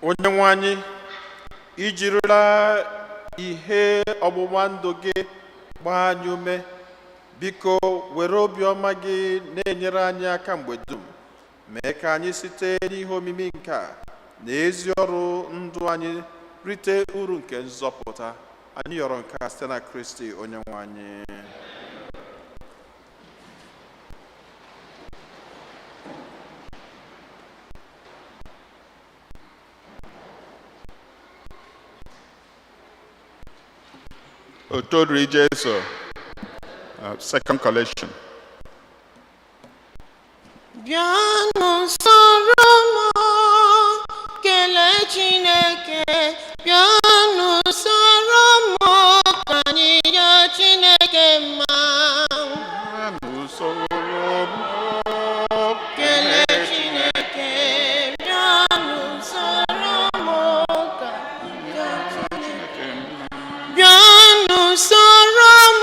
Onye nwe anyị, ijirila ihe ọgbụgba ndụ gị gbaa anyị ume, biko were obiọma gị na-enyere anyị aka mgbe dum. Mee ka anyị site n'ihe omimi nke a na ezi ọrụ ndụ anyị rite uru nke nzọpụta. Anyị yọrọ nke a site na Kristi onye nwe anyị. Otito dịrị Jesu. Second collection. Bịanụ soro m kelee Chineke. Bịanụ soro m ka anyị nye Chineke mma. Usoro Kelee Chineke. Bịanụ soro m ka anyị nye Chineke. Bịanụ soro m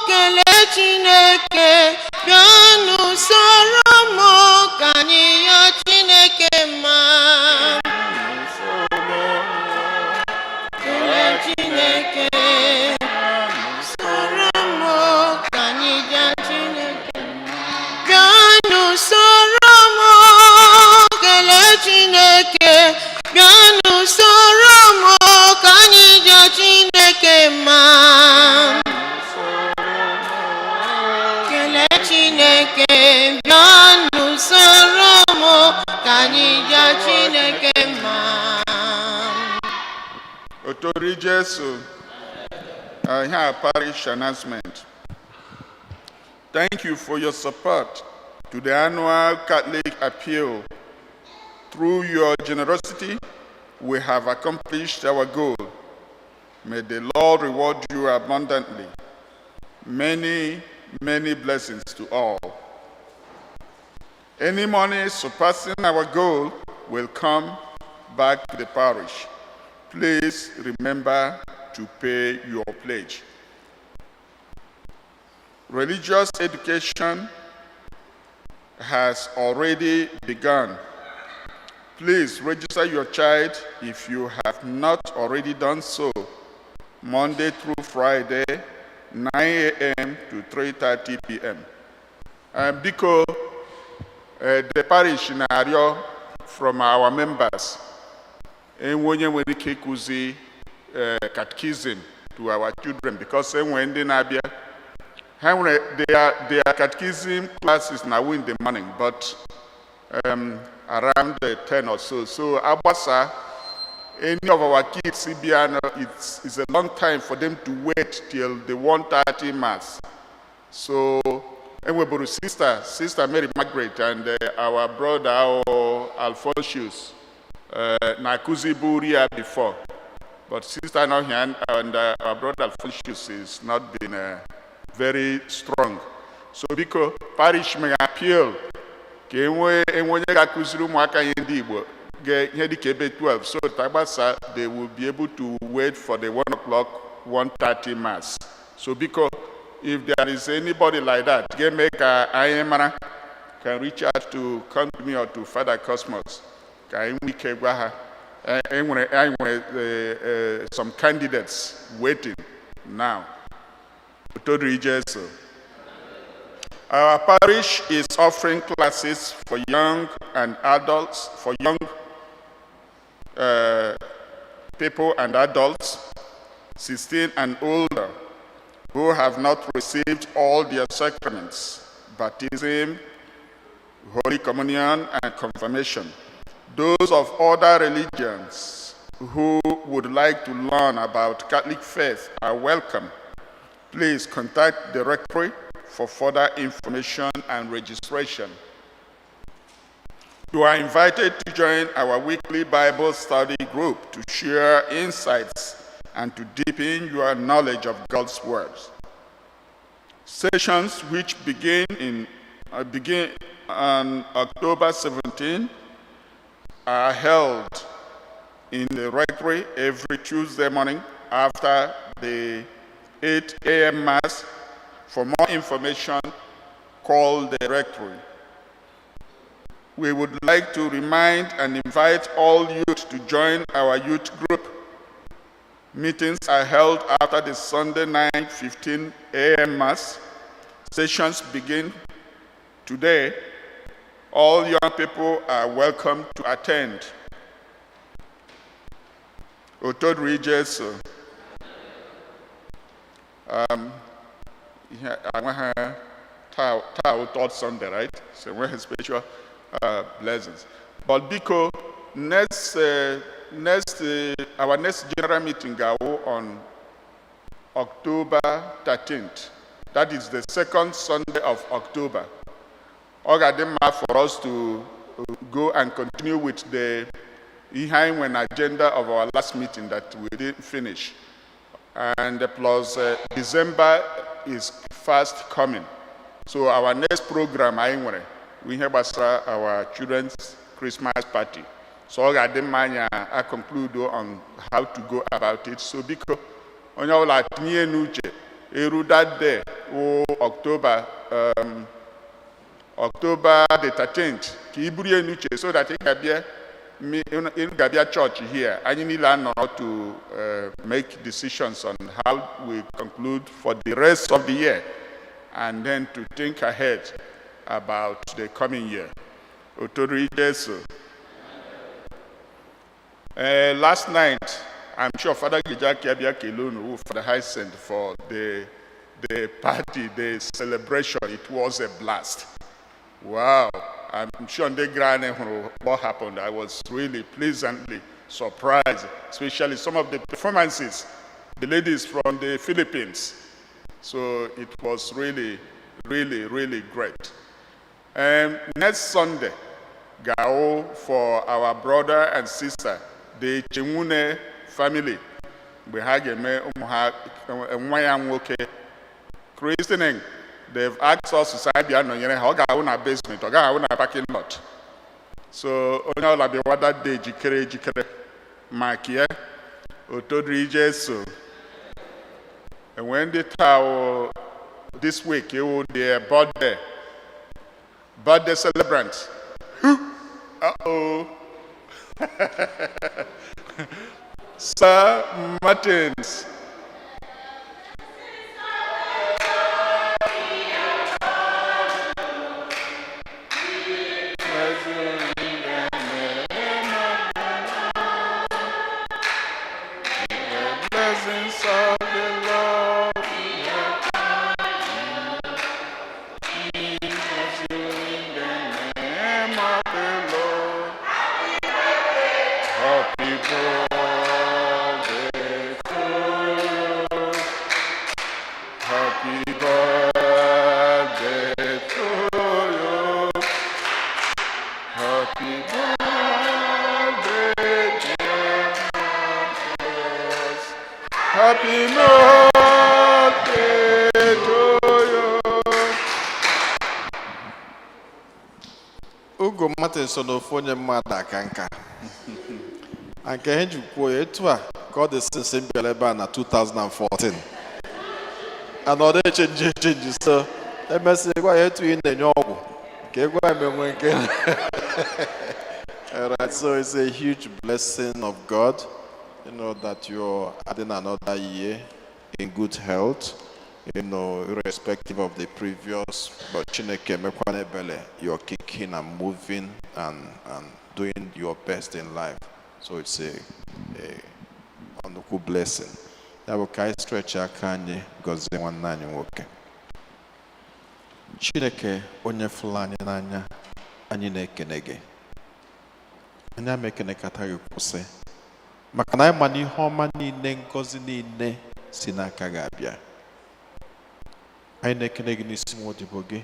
kelee Chineke. Bịanụ soro m ka anyị nye Chineke mma. Kelee Chineke. Soro m ka anyị nye Chineke. Bịanụ soro m kelee Chineke. Bịanụ soro m ka anyị nye Chineke mma. Kelee Chineke. Bịanụ soro m ka anyị nye Chineke mma. Otito dịrị Jesu. Here are parish announcement. Thank you for your support to the annual Catholic Appeal. Through your generosity, we have accomplished our goal. May the Lord reward you abundantly. Many, many blessings to all. Any money surpassing our goal will come back to the parish. Please remember to pay your pledge. Religious education has already begun. Please register your child if you have not already done so. Monday through Friday, 9 a.m. to 3:30 p.m. Biko, the parish na-arịọ from our members, enwe onye nwere ike ịkụzi catechism to our children, because enwe ndị na-abịa, ha nwere their catechism classes na in the morning, but around the 10 or so. So agbasa, any of our kids bịa, no, it's a long time for them to wait till the 1:30 mass. So enweburu sister Mary Margaret and our brother Alphonsus na-akụziburu ya before, but sister not here and our brother Alphonsus is not been very strong. So biko, parish may appeal ka enwe enwe onye ga-akụziri ụmụaka anyị ndị Igbo ihe dịka ebe 12, so that agbasa, they will be able to wait for the 1 o'clock, 1:30 mass. So biko, if there is anybody like that, ga-eme ka anyị mara, can reach out to come to me or to Father Cosmos ka anyị nwee ike gwa ha. Enwere anyị nwere some candidates waiting now. Otito dịrị Jesu. Our parish is offering classes for young and adults, for young people and adults 16 and older who have not received all their sacraments, baptism, Holy Communion, and confirmation. Those of other religions who would like to learn about Catholic faith are welcome. Please contact the rectory for further information and registration. You are invited to join our weekly Bible study group to share insights and to deepen your knowledge of God's words. Sessions which begin on October 17 are held in the rectory every Tuesday morning after the 8 a.m. Mass. For more information, call the rectory. We would like to remind and invite all youth to join our youth group. Meetings are held after the Sunday 9:15 a.m. Mass. Sessions begin today. All young people are welcome to attend. Otodri Jesu. Ihe enweghị taa wụ third Sunday, right? So enweghị special blessings. But biko, next our next general meeting ga-awụ on October 13th. That is the second Sunday of October. Ọ ga-adị mma for us to go and continue with the ihe anyị nwere na agenda of our last meeting that we didn't finish. And plus, December is fast coming. So our next program anyị nwere bụ ihe gbasara our children's Christmas party. So ọ ga-adị mma anyị a conclude on how to go about it. So biko, onye ọbụla tinye n'uche eru that day wụ October the 13th ka i buru ya n'uche so that ị ga-abịa church here, anyị niile anọrọ to make decisions on how we conclude for the rest of the year and then to think ahead about the coming year. Otoro Jesu. Last night, I'm sure Father Gijaki abịa kelee unu, Father Hyacinth, for the party, the celebration. It was a blast. Wow. I'm sure ndị gara hụrụ what happened. I was really pleasantly surprised, especially some of the performances, the ladies from the Philippines. So it was really, really, really great. Next Sunday, go for our brother and sister, the Chinwune family. Mgbe ha ga-eme ụmụ ha, nwa ya nwoke christening, they've asked us to say bịa nọnyere ha. Ọ ga-ahụ na basement, ọ gaghị ahụ na parking lot. So onye ọbụla bịawa that day jikere ejikere maka ya. Otodiri Jesu. Enwee ndị taa wụ this week wụ their birthday celebrant. Uh-oh. Sir Martins. The blessings of the Lord be with you in the name of the Lord. Happy birthday to you. Happy birthday to you. Happy birthday, dear Marcus. Happy birthday to you. Ugo Martin so n'ofu onye mmadụ aka nka na nke ihe ji kwuo ya etu a ka ọ dị since m bịara ebe a na 2014 and ọ dị change change, so emesịa gwa ya etu ị na-enye ọgwụ ka ị gwa ya ma enwe nke. Alright, so it's a huge blessing of God that you're adding another year in good health, irrespective of the previous, but Chineke mekwana ebele, you're kicking and moving and doing your best in life. So it's a nnukwu blessing. Ya bụ ka anyị stretch aka anyị gọzie nwanne anyị nwoke. Chineke onye fụrụ anyị n'anya, anyị na-ekene gị. Anyị ama ekenekata gị kwụsị maka na anyị ma na ihe ọma niile, ngọzi niile si n'aka gị abịa. Anyị na-ekene gị n'isi nwa odibo gị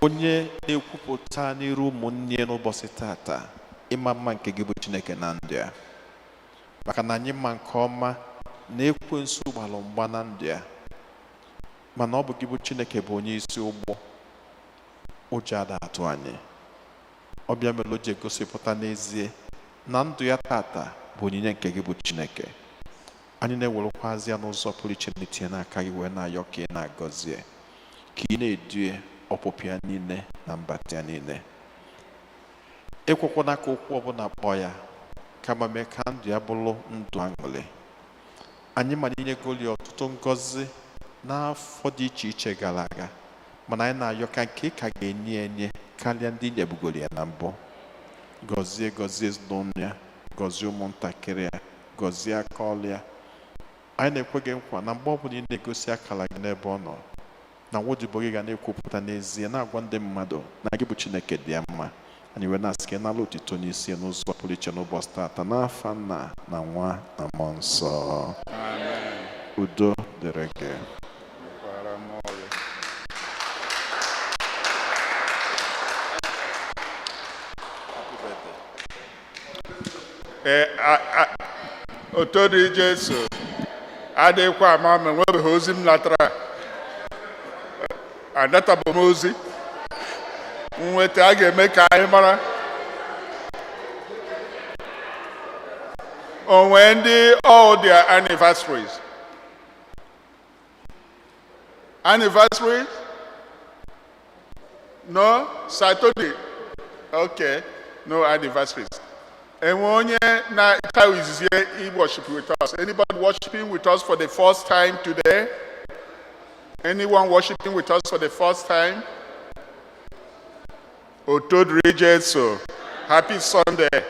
onye na-ekwupụta n'iru ụmụnne ya n'ụbọchị tata ịma mma nke gị bụ Chineke na ndụ ya, maka na anyị ma nke ọma na ekwensu gbalụ mgba na ndụ ya, mana ọ bụ gị bụ Chineke bụ onye isi ụgbọ, ụjọ ada atụ anyị. Ọbịa mere o ji egosipụta n'ezie na ndụ ya tata bụ onyinye nke gị bụ Chineke. Anyị na-ewerekwazi ya n'ụzọ pụrụ iche na-etinye n'aka gị wee na-ayọ ka ị na-agọzie, ka ị na-edue ọpụpụ ya niile na mbata ya niile. Ekwekwana ka okwu ọbụla kpọọ ya, kama mee ka ndụ ya bụrụ ndụ aṅụrị. Anyị ma inyegoli ọtụtụ ngọzi n'afọ dị iche iche gara aga, mana anyị na-ayọ ka nke ị ka ga-enye enye karịa ndị nyebugoro ya na mbụ. Gọzie, gọzie ezinụlọ ya, gọzie ụmụntakịrị ya, gọzie aka ọrụ ya. Anyị na-ekwe gị nkwa na mgbe ọbụla ị na-egosi akara gị n'ebe ọ nọ, na nwodibo gị ga na-ekwupụta n'ezie, na-agwa ndị mmadụ na gị bụ Chineke dị ya mma. Anyị wee na-asị ka ị nara otito n'isi ya n'ụzọ pụrụ iche n'ụbọchị tata, n'afa Nna na Nwa na Mmụọ Nsọ. Udo dịrị gị. Kwara mmụọ gị. Happy birthday. Ee, oto dị Jesu. Adịghịkwa ama ma enwebeghị ozi m natara. Anatabụ m ozi nweta a ga-eme ka anyị mara onwe ndị all their anniversaries. Anniversaries? No, Saturday. Okay, no anniversaries. Enwe onye na-taa izizi worship with us? Anybody worshiping with us for the first time today? Anyone worshiping with us for the first time? Oto dịrị Jesu. Happy Sunday.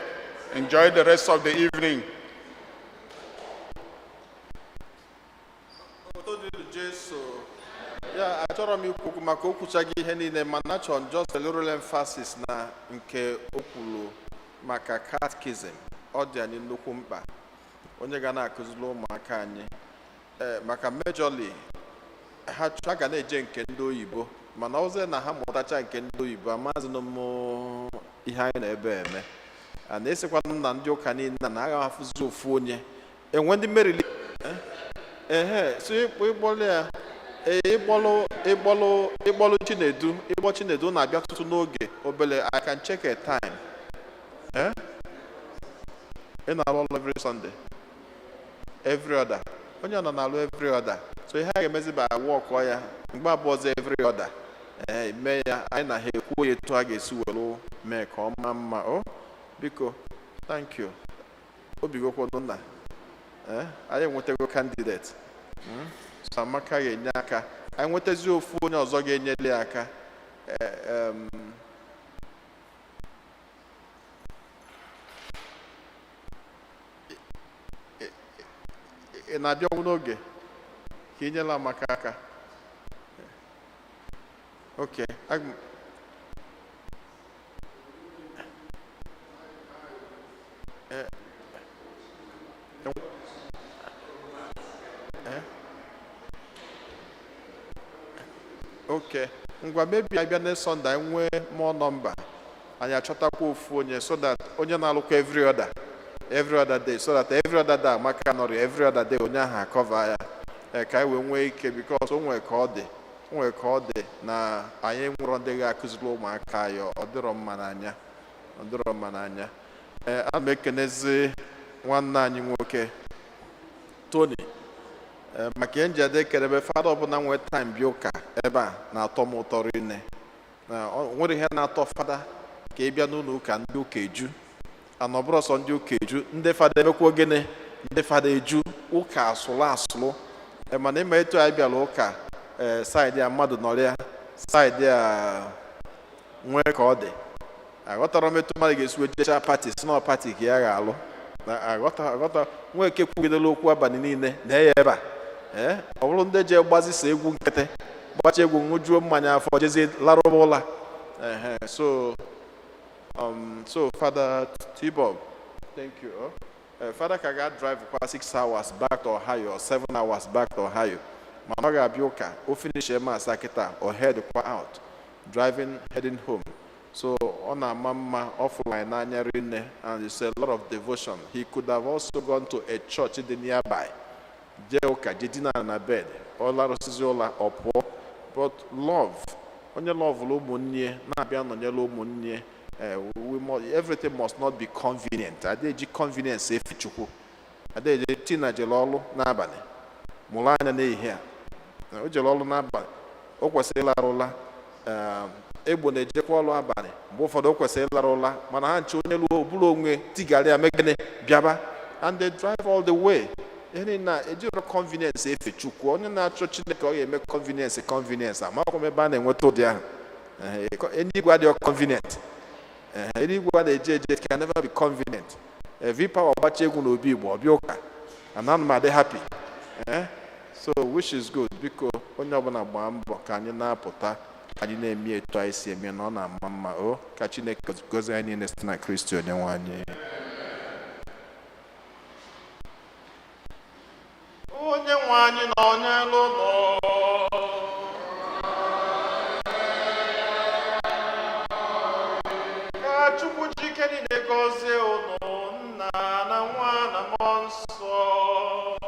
Enjoy the rest of the evening. Oto dịrị Jesu. Ya achọrọ m ikwu okwu maka o kwuchaghị ihe niile, mana achọrọ m just a little emphasis na nke o kwuru maka catechism. Ọ dị anyị nnukwu mkpa onye ga na-akụziri ụmụaka anyị, ee, maka majorly ha ga na-eje nke ndị oyibo, mana ọzọ na ha mụtacha nke ndị oyibo, amazinụ m ihe anyị na-ebe eme. A na-esikwanụ m na ndị ụka niile na agha afụzi ofu onye enwe ndị merili. Ehe, so ịkpọlụ ya, ee, ịkpọlụ Chinedu, ịkpọ Chinedu na-abịa tụtụ n'oge obele. I can check a time. Eh, ị na-arụ ọrụ every Sunday, every other, onye nọ na-alụ every other, so ihe a ga-emezi bụ awọkọ ya mgbe abụọ ọzọ every other. Ee, mee ya anyị na ha ekwuo ya etu a ga-esi were mee ka ọ maa mma. O biko, thank you. Obi gokwodo nna. Ee, anyị enwetago candidate. So Amaka ga-enye aka. Anyị nwetazi ofu onye ọzọ ga-enyere ya aka. Ee, ị na-abịanwu n'oge ka ị nyela Amaka aka? Ok, eh? Ok, ngwa, maybe abịa next Sunday, anyị nwee more number, anyị achọtakwa ofu onye, so that onye na-alụkwa every other day, so that every other day Amaka nọrọ, every other day onye ahụ a-cover ya. Ee, ka anyị wee nwee ike, because o nwee ka ọ dị, o nwee ka ọ dị na anyị nwụrọ ndị ga-akụziri ụmụaka anyị. Ọ dịrọ mma n'anya, ọ dịrọ mma n'anya. Ee, ana m ekenezi nwanne anyị nwoke Tony. Ee, maka ihe njede ekelebe fada ọbụla nwee time bịa ụka ebe a na-atọ m ụtọ rinne, na ọ nwere ihe na-atọ fada ka ị bịa n'ụlọ ụka, ndị ụka eju. Ana ọ bụrụ sọ ndị ụka eju, ndị fada emekwa gịnị? Ndị fada eju ụka, asụrụ asụrụ. Ee, mana ịma etu anyị bịara ụka, ee, side a mmadụ nọrọ ya, side a nwee ka ọ dị. Aghọtara m etu mmadụ ga-esi wee jechaa party, si na party ka ya ga-alụ na aghọta nwee ike kwugidere okwu abalị niile na ya ebe a. Ee, ọ bụrụ ndị je gbazisa egwu nkịtị, gbacha egwu, ṅụjuo mmanya afọ, jezie larụba ụla. Ehe, so Father Tibob, thank you. Oh. Father ka ga drive kwa 6 hours back to Ohio or 7 hours back to Ohio, mana ọ ga-abịa ụka. O finish mass kịta, o head kwa out, driving, heading home. So ọ na-ama mma, ọ fụrụ anyị n'anya rinne, and it's a lot of devotion. He could have also gone to a church dị nearby, jee ụka, jee dina na bed, ọ larụsizi ụla, ọ pụọ. But love, onye loveụrụ ụmụnne na-abịa nọnyere ụmụnne. Eh, everything must not be convenient. Adị eji convenience efe Chukwu. Adaeje Tina jere ọrụ n'abalị, mụrụ anya n'ehihie a. Na o jere ọrụ n'abalị, o kwesịrị ịlara ụla. Egbo na-ejekwa ọrụ abalị, mgbe ụfọdụ o kwesịrị ịlara ụla, mana ha nche onye ruo bụrụ onwe tigara ya megịnị bịaba, and they drive all the way. Ihe niile na ejiro convenience efe Chukwu. Onye na-achọ Chineke, ọ ga-eme convenience convenience? Amakwa m ebe a na-enweta ụdị ahụ. Eluigwe adịghị convenient. Eluigwe a na-eje eje can never be convenient. V-Power gbacha egwu n'obi Igbo, ọbịa ụka, and ana m adị happy. So which is good. Biko, onye ọbụla gbaa mbọ ka anyị na-apụta, ka anyị na-eme etu anyị si eme, na ọ na-ama mma. O ka Chineke gozie anyị niile site na Kristi onye nwe anyị. Onye nwe anyị na onye ụlọ. Ka Chukwu ji ike niile gọzie unu, Nna na Nwa na Mmụọ Nsọ.